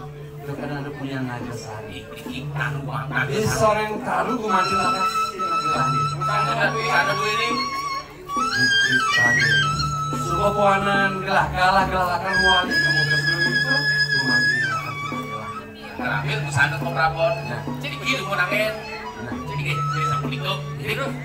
Itu kan ada punya Naga Sari. Iki taruh, Bang, Naga Sari. Di soreng taruh gua maju akan. Sana, Bu, sana, Bu, ini. Suka puanan gelah, galah, gelah akan wali, kamu ke dulu itu, gua maju akan gelah. Terakhir, busana kok prabon. Nah. Jadi gitu, mau nangin. Nah. Jadi, eh, dia sapu itu. Jadi, terus.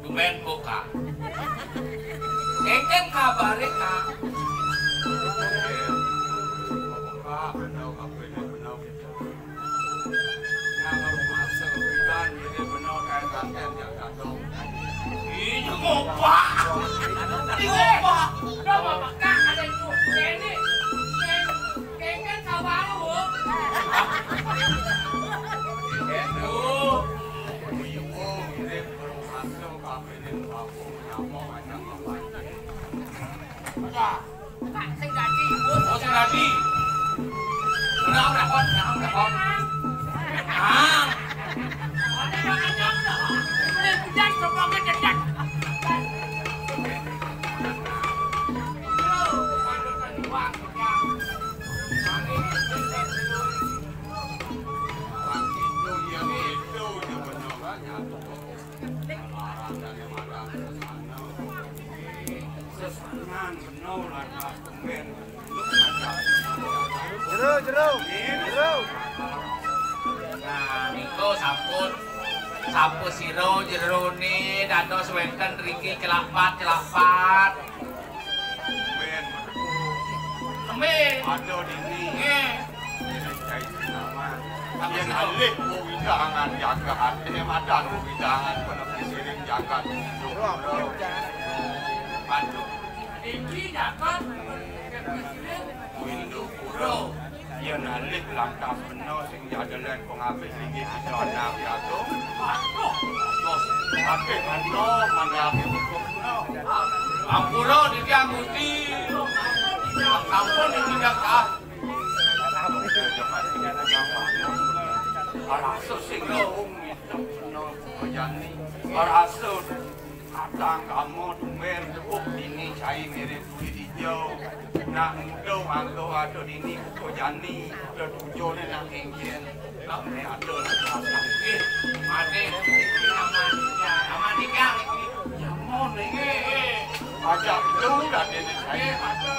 Tumben buka. Engken kabare, Kak. Nah, kalau masak udan, ini benar kayak gantian yang datang. Ini ngopak. Ini ngopak. Udah mau peka ada itu. Ini. Kengken kabar lu. Itu. Ini kalau masak, apa ini, apa, apa, apa. Udah. Kak, sing dadi, Bu. Oh, sing dadi. Kenapa, kenapa, kenapa? Ah. Ada yang ada, Bu. Ini hujan, sopongnya dedak. Jero, jero, jero. Nah, niku sampun, sampun sira jerone dados wenten riki celapat-celapat. Amin. Ada dini. Nggih. Yen alih wewidangan jagat, yen madan wewidangan penepi siring jagat. Waduh. Iki jagat penepi siring Windupura. Yen alih lantas bena sing jadelen pengabih linggih kita anak piatu. Waduh. Terus, tapi mano, mano aku hukum. Ampura, Ditya Gusti. Ampun, Ditya Gusti. Arasa sing lawung ngitung no Jani. Arasa katang kamu tumben tepuk dini cai mirip kulit hijau. Nak muda mangga ada dini kuku Jani. Ada tujuh ni nak engkin. Kami ada nak kasih. Eh, mati. Nama Ditya. Nama Ditya. Ya, mau ni. Eh, eh. Ajak lu dah dia ni cai. Eh, mati.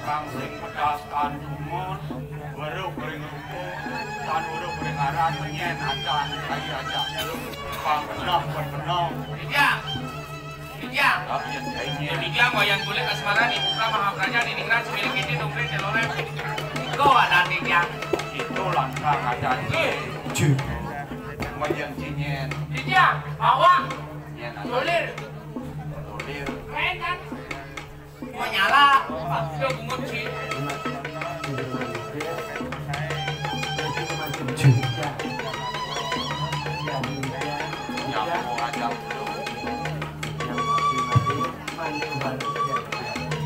Kang sing pedas kan dumun, weruh ring rupa, tan weruh ring aran, nyen adan kai ajak lu, pang benah pun benah. Titiang, titiang. Tapi yang kai nyen. Titiang wayang kulit asmara dibuka mahapraja di ningrat sembilan kiti dongkring telolet. Go adan titiang. Itu lantang adan. Mayen cinyen. Titiang, bawang. Nyen adan. Tulir. Tulir. Keren kan? Menyala, Pak. Sudah bungut sih.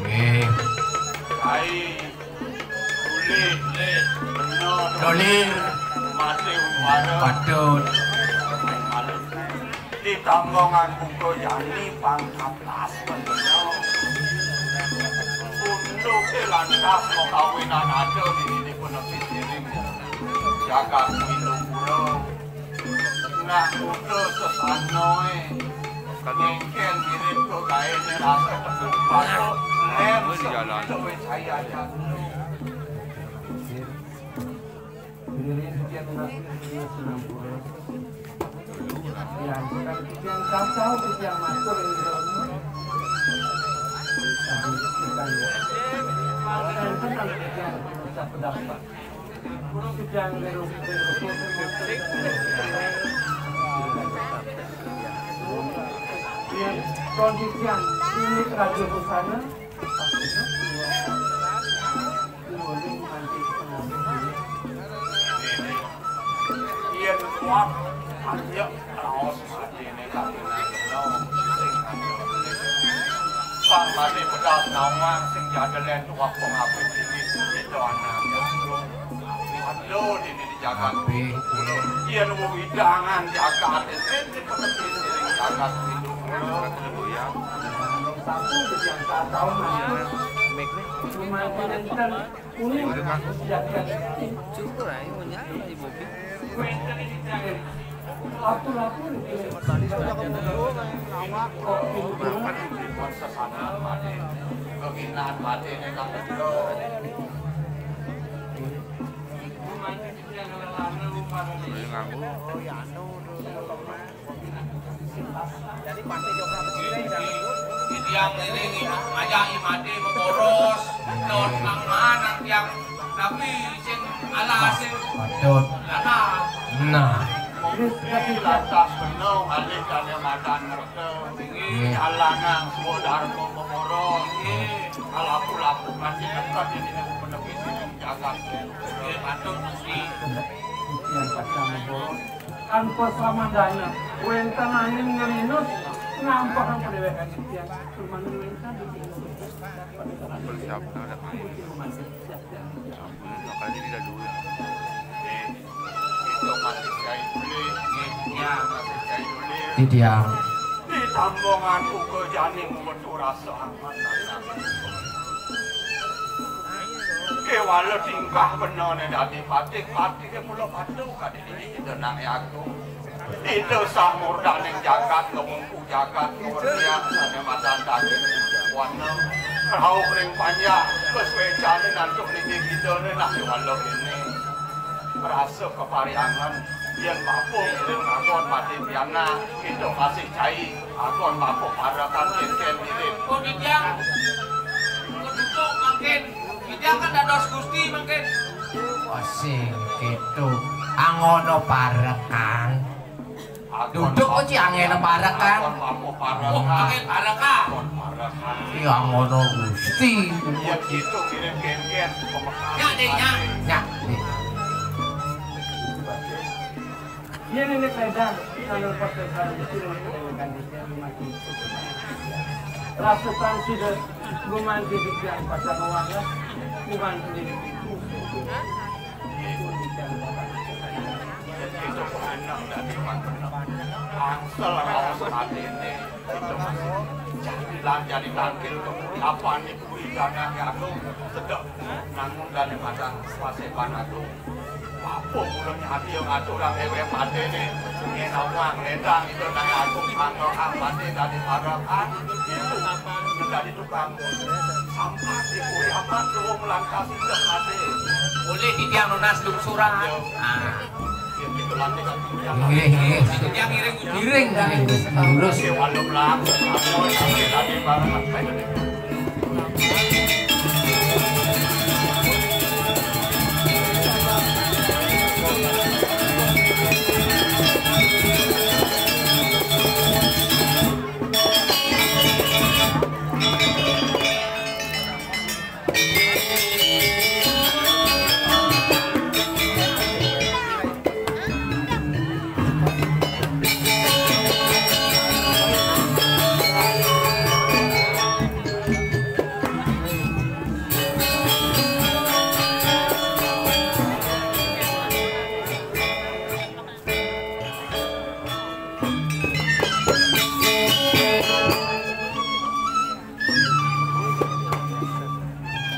Nggih. Ai, boleh. Bener. Boleh. Masih umara. Patut. Ditambongan buka jani pangkat las bener. Unduke lantas mau kawinan ada di sini pun lebih siring. Jagat Windupura. Nak muda sesanoe. Ngengken mirip ke gaene rasa tepuk batuk. Em, di jalan. Sepi saya jatuh. Hadirin titiang nunas nunas sinampura. Titiang, titiang kacau, titiang matur ing jero. Titiang, titiang, titiang pendapat. Titiang jero, jero. Titiang, kon titiang, ini Raja Busana. Yen kuat, anjek raos matine kang sing anu. Pang mati pedas nawang sing jadelen tuwak pengabdi dini, itu anak. Aduh, dini di jagat. Apik. Yen wewidangan jagat, sing dipenepi siring jagat itu. Satu yang tak tahu, Mas. Cuma penonton. Cukur ae, mau nyala di mobil. Boleh nganggur. Jadi partai Demokrat ini tidak. Titiang ini ngajak imade boros, don nang mana tiang, tapi sing ala sing patut. Lana. Nah. Jadi lantas bener alih kane madan ngerti. Nggih. Alangan semua dharma boros. Nggih. Alaku-laku mati dekat ini bener jagat. Nggih, patut Gusti. Titiang kacang boros. Tanpa samandana, wénten angin ngerinus, ngampehang padhéwékan titiang. Permana wénten di sini. Persiapkan ada main. Ampun, makanya tidak dulu ya. Itu masih jahit beli. Ya, masih jahit beli. Titiang. Di tambongan uga janing metu rasa aman. Kewala tingkah benane dadi patih, patih mula patuh kadene. Tenang ya aku. Ida sah murdaning jagat, ngemungku jagat, ngemurniang sané madan daging wana. Rauh ring panjang, kaswécané nantuk ning gigidané nah iwala kéné. Rasa kapariangan, yén bapa ngiring agon mati pianak, ida masih cai, agon bapa parekan kénkén ngiring. Kok titiang, kok duduk mangkin, titiang kan dados gusti mangkin. Sing kéto, angono parekan. Duduk kok ci angéna parekan. Oh, angén parekan. Iya, ngono Gusti. Iya, gitu, ngirim kénkén. Ya, Dék, ya. Ya, Dék. Yén Dék ledang, kalau pas kalau Gusti mati. Rasukan sida gumanti titiang pacang wanget, gumanti titiang. Yén kita pemenang dan iman menang. Angsel raos atiné, kita masih jadilan jadi tangkil kemuri apané kuwi danang agung sedek. Namung dané madang paseban agung. Bapa mula nyadi ngaturang déwék patiné. Yén awang ledang itu nang agung anggo ambané dané parekan. Itu dané tukang sampat iku amat luwung lantas indah mati. Boleh titiang nunas lungsuran. Ah. Nggih, nggih. Titiang ngiring. Ngiring, ngiring. Lurus.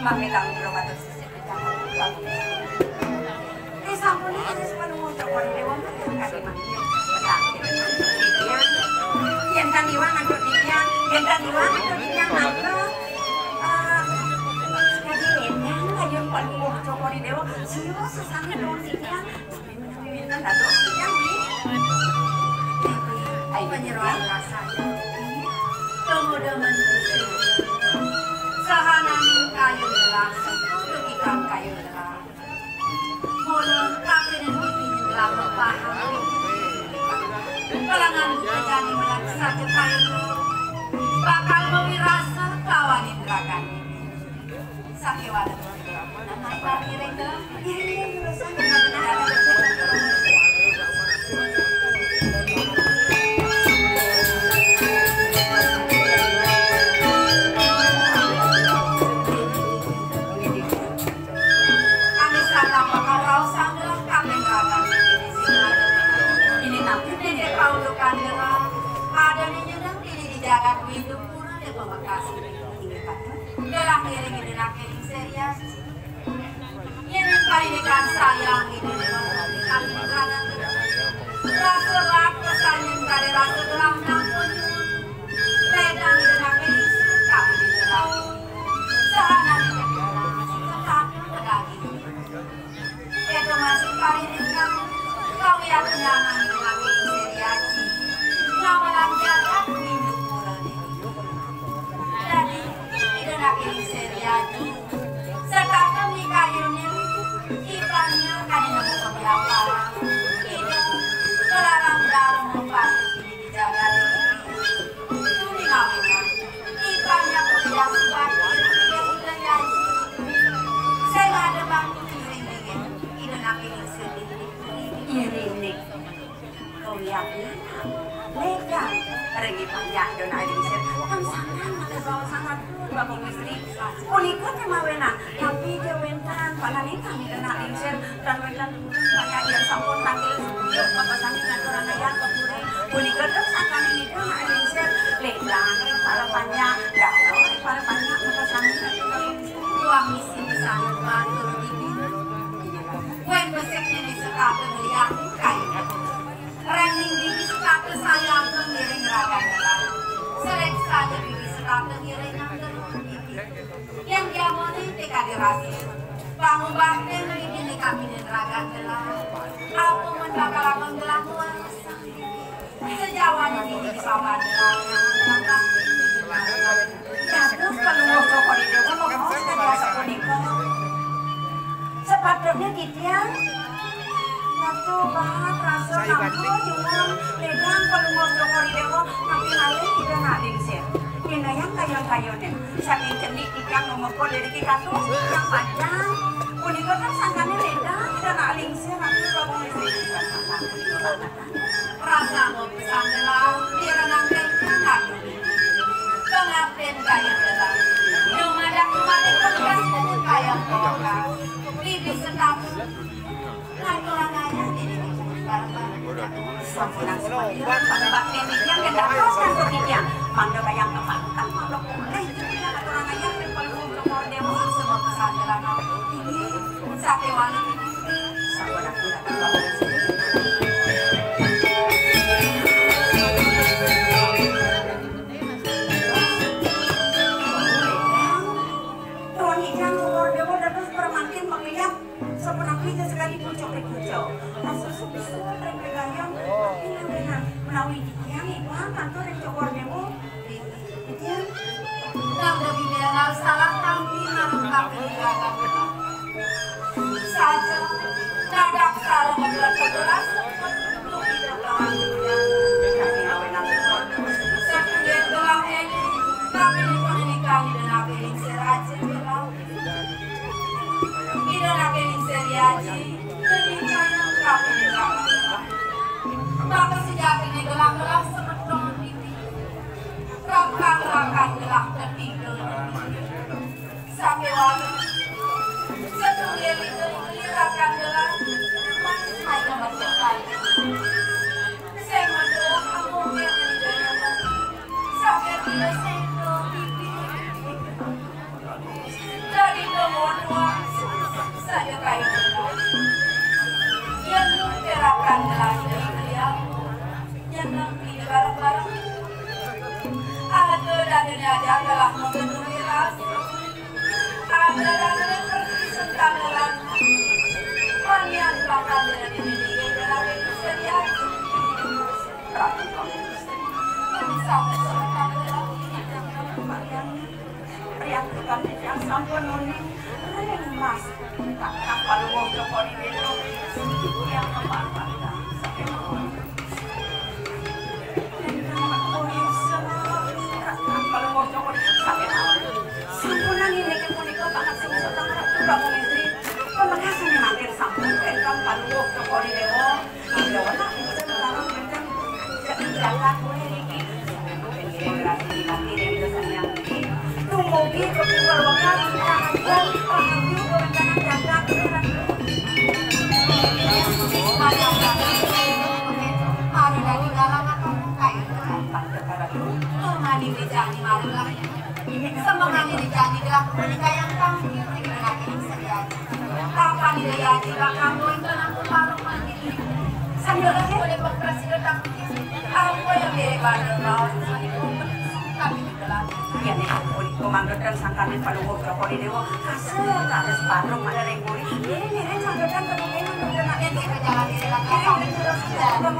Mamilang kula matur sisih pikantuk. Eh, sampun iki wis panemu cokor dewa mangke kali mangke. Yen kan iwang antuk dia, yen kan iwang antuk dia, mangke, eh, jadi yen ayo panemu cokor dewa, sira sesane dong sitian. Pinten dados tiyang nggih? Ai panyeroan rasa. Pemuda manusia. Sahananing kayu gelah, seputu ikan kayu gelah. Mula kapenen pipi gelah paham. Kelangan buka jani menak saja kayu. Bakal mewirasa kawan indrakan. Sakéwala. Ini tapi nenek Paulo Kandera, ada nenek di jagat Windu Pura di Pamekasi. Inggih kata, dalam ngiring ida nake lingsir ya. Yen parindikan sayang ida nake kami kanan. Rasa rak pesanyen kare rasa gelah nampun. Ledang ida nake lingsir kami di gelah. Sahana ida nake lingsir kami di gelah. Ento masih parindikan, kau yang kenyangan lagi seriaji, ngamalan jagat minggu pura. Dadi, ida lagi seriaji, sekaten mikayunin, ipannya kadi nemu keberapa, ida kelarang dalam empat. Jagat ini, tuni ngawinang, ipannya kuliah sebab ida nyanyi. Saya ada bantu iring dingin, ida nak iring sedih. Iring nih. Kuliahnya, legang, regi panjang dona iring sedih. Kan sangat, mata bawa sangat, bapak istri. Punika temawenang, tapi dia wentan, panganing kami kena lingsir, dan wentan turun, kaya yang sampun tangkil, yuk, maka sami ngaturana yang kepuri. Punika terus angkani nipun nak lingsir, ledang, ring para panjang, dalam, ring para panjang, maka sami ngaturana lingsir. Tuang misi pesan, batur, ini. Wen besik ini sekata melihat, kayu. Reng ning di Pangubakten mriki nikakining ragat gelah. Apa men bakal lakon gelah nuwun? Sejawaning dini di papan gelah. Dados Palungguh Cokor I Déwa mabaos kadi asapunika. Sepatutnya titiang Ratu baat rasa nampun nyuwun ledang Palungguh Cokor I Déwa napi malih Ida Anak Lingsir. Ngenayang kayun-kayunin saking cenik titiang numeka liriki kados titiang panjang. Punika kan sangkaning ledang Ida Anak Lingsir Ratu Prabu Lingsir. Rasa pesan gelah direnangkan kandhani. Pangapten kayun gelah. Dumadak rumaning pungkas kayun pungkas. Bibis setamu. Ngaturang ayah diri bareng-bareng. Sampunang sepanjang pangabakten titiang dados kantuk titiang. Mangda kayang kepantang, mangda polih titiang ngaturang ayah ring Palungguh Cokor Déwa, semua pesan gelah. Inggih, sakéwala. Sampunang titiang. Tuan Ijang Cokor Déwa dados pramangkin pangliat. Sapunapi ja sekadi pucuk ring pucuk. Rasa suksma ring pegayung. Pinangenan menawi titiang iwang kantor ring Cokor Déwa. Titiang. Nang demi salah tampi marang kapining agama. Saja, nadak sareng mabelek kebelas, dugi ka kawan dunya. Kami awenan semua. Satunggal gelah ini, tapi ini pun ini kami dan apining seraja gelah. Ida Anak Lingsir Aji, lelincanan kapining agama. Maka sejatiné gelah-gelah semeton titiang. Rakan-rakan gelah ketiga. Sakéwala. Setunggal ida ing rakan gelah. Mas hai kemerdekaan. Sing medal amung yang ida. Saking ida sing pipi. Dadi temuan uang. Saja kayu. Yang menggerakkan gelah ida. Yang ida bareng-bareng. Ada dadiné aja gelah mengenuri rasa. Ada dadiné pergi sentang gelah. Panian bakal dadiné dingin gelah itu sedia. Ratu kamu. Yang sangat sentang gelah. Yang tukang yang sampun nuni. Ring mas. Tak kapal wong joko di belo. Yang kepala. Sampai mawon. Sampunan inggih punika banget sing sedang Ratu Prabu Istri. Pamekasane mangkin sampun ingkang Palungguh Cokor I Déwa. Inggih wénten ingkang larang ingkang jadi jalan kuwi niki. Dumugi keputusan lokal ingkang pangayu pemerintahan jagat. Mari dari dalam atau buka itu. Mani wijani marilah. Semengani wijani gelah menikah yang tampil di gelah ini saja. Apa nilai aji bakal poin penangku parung mani? Sambil lagi boleh berpresi tetap. Apa yang diri bandel mau? Tapi di gelah. Ya nih, pun pemanggetan sangkaning Palungguh Cokor I Déwa. Kasih tak ada separuh mana yang boleh. Ini nih, sanggetan kemudian manggetan. Yang kita jalan diri lagi. Ini udah sudah.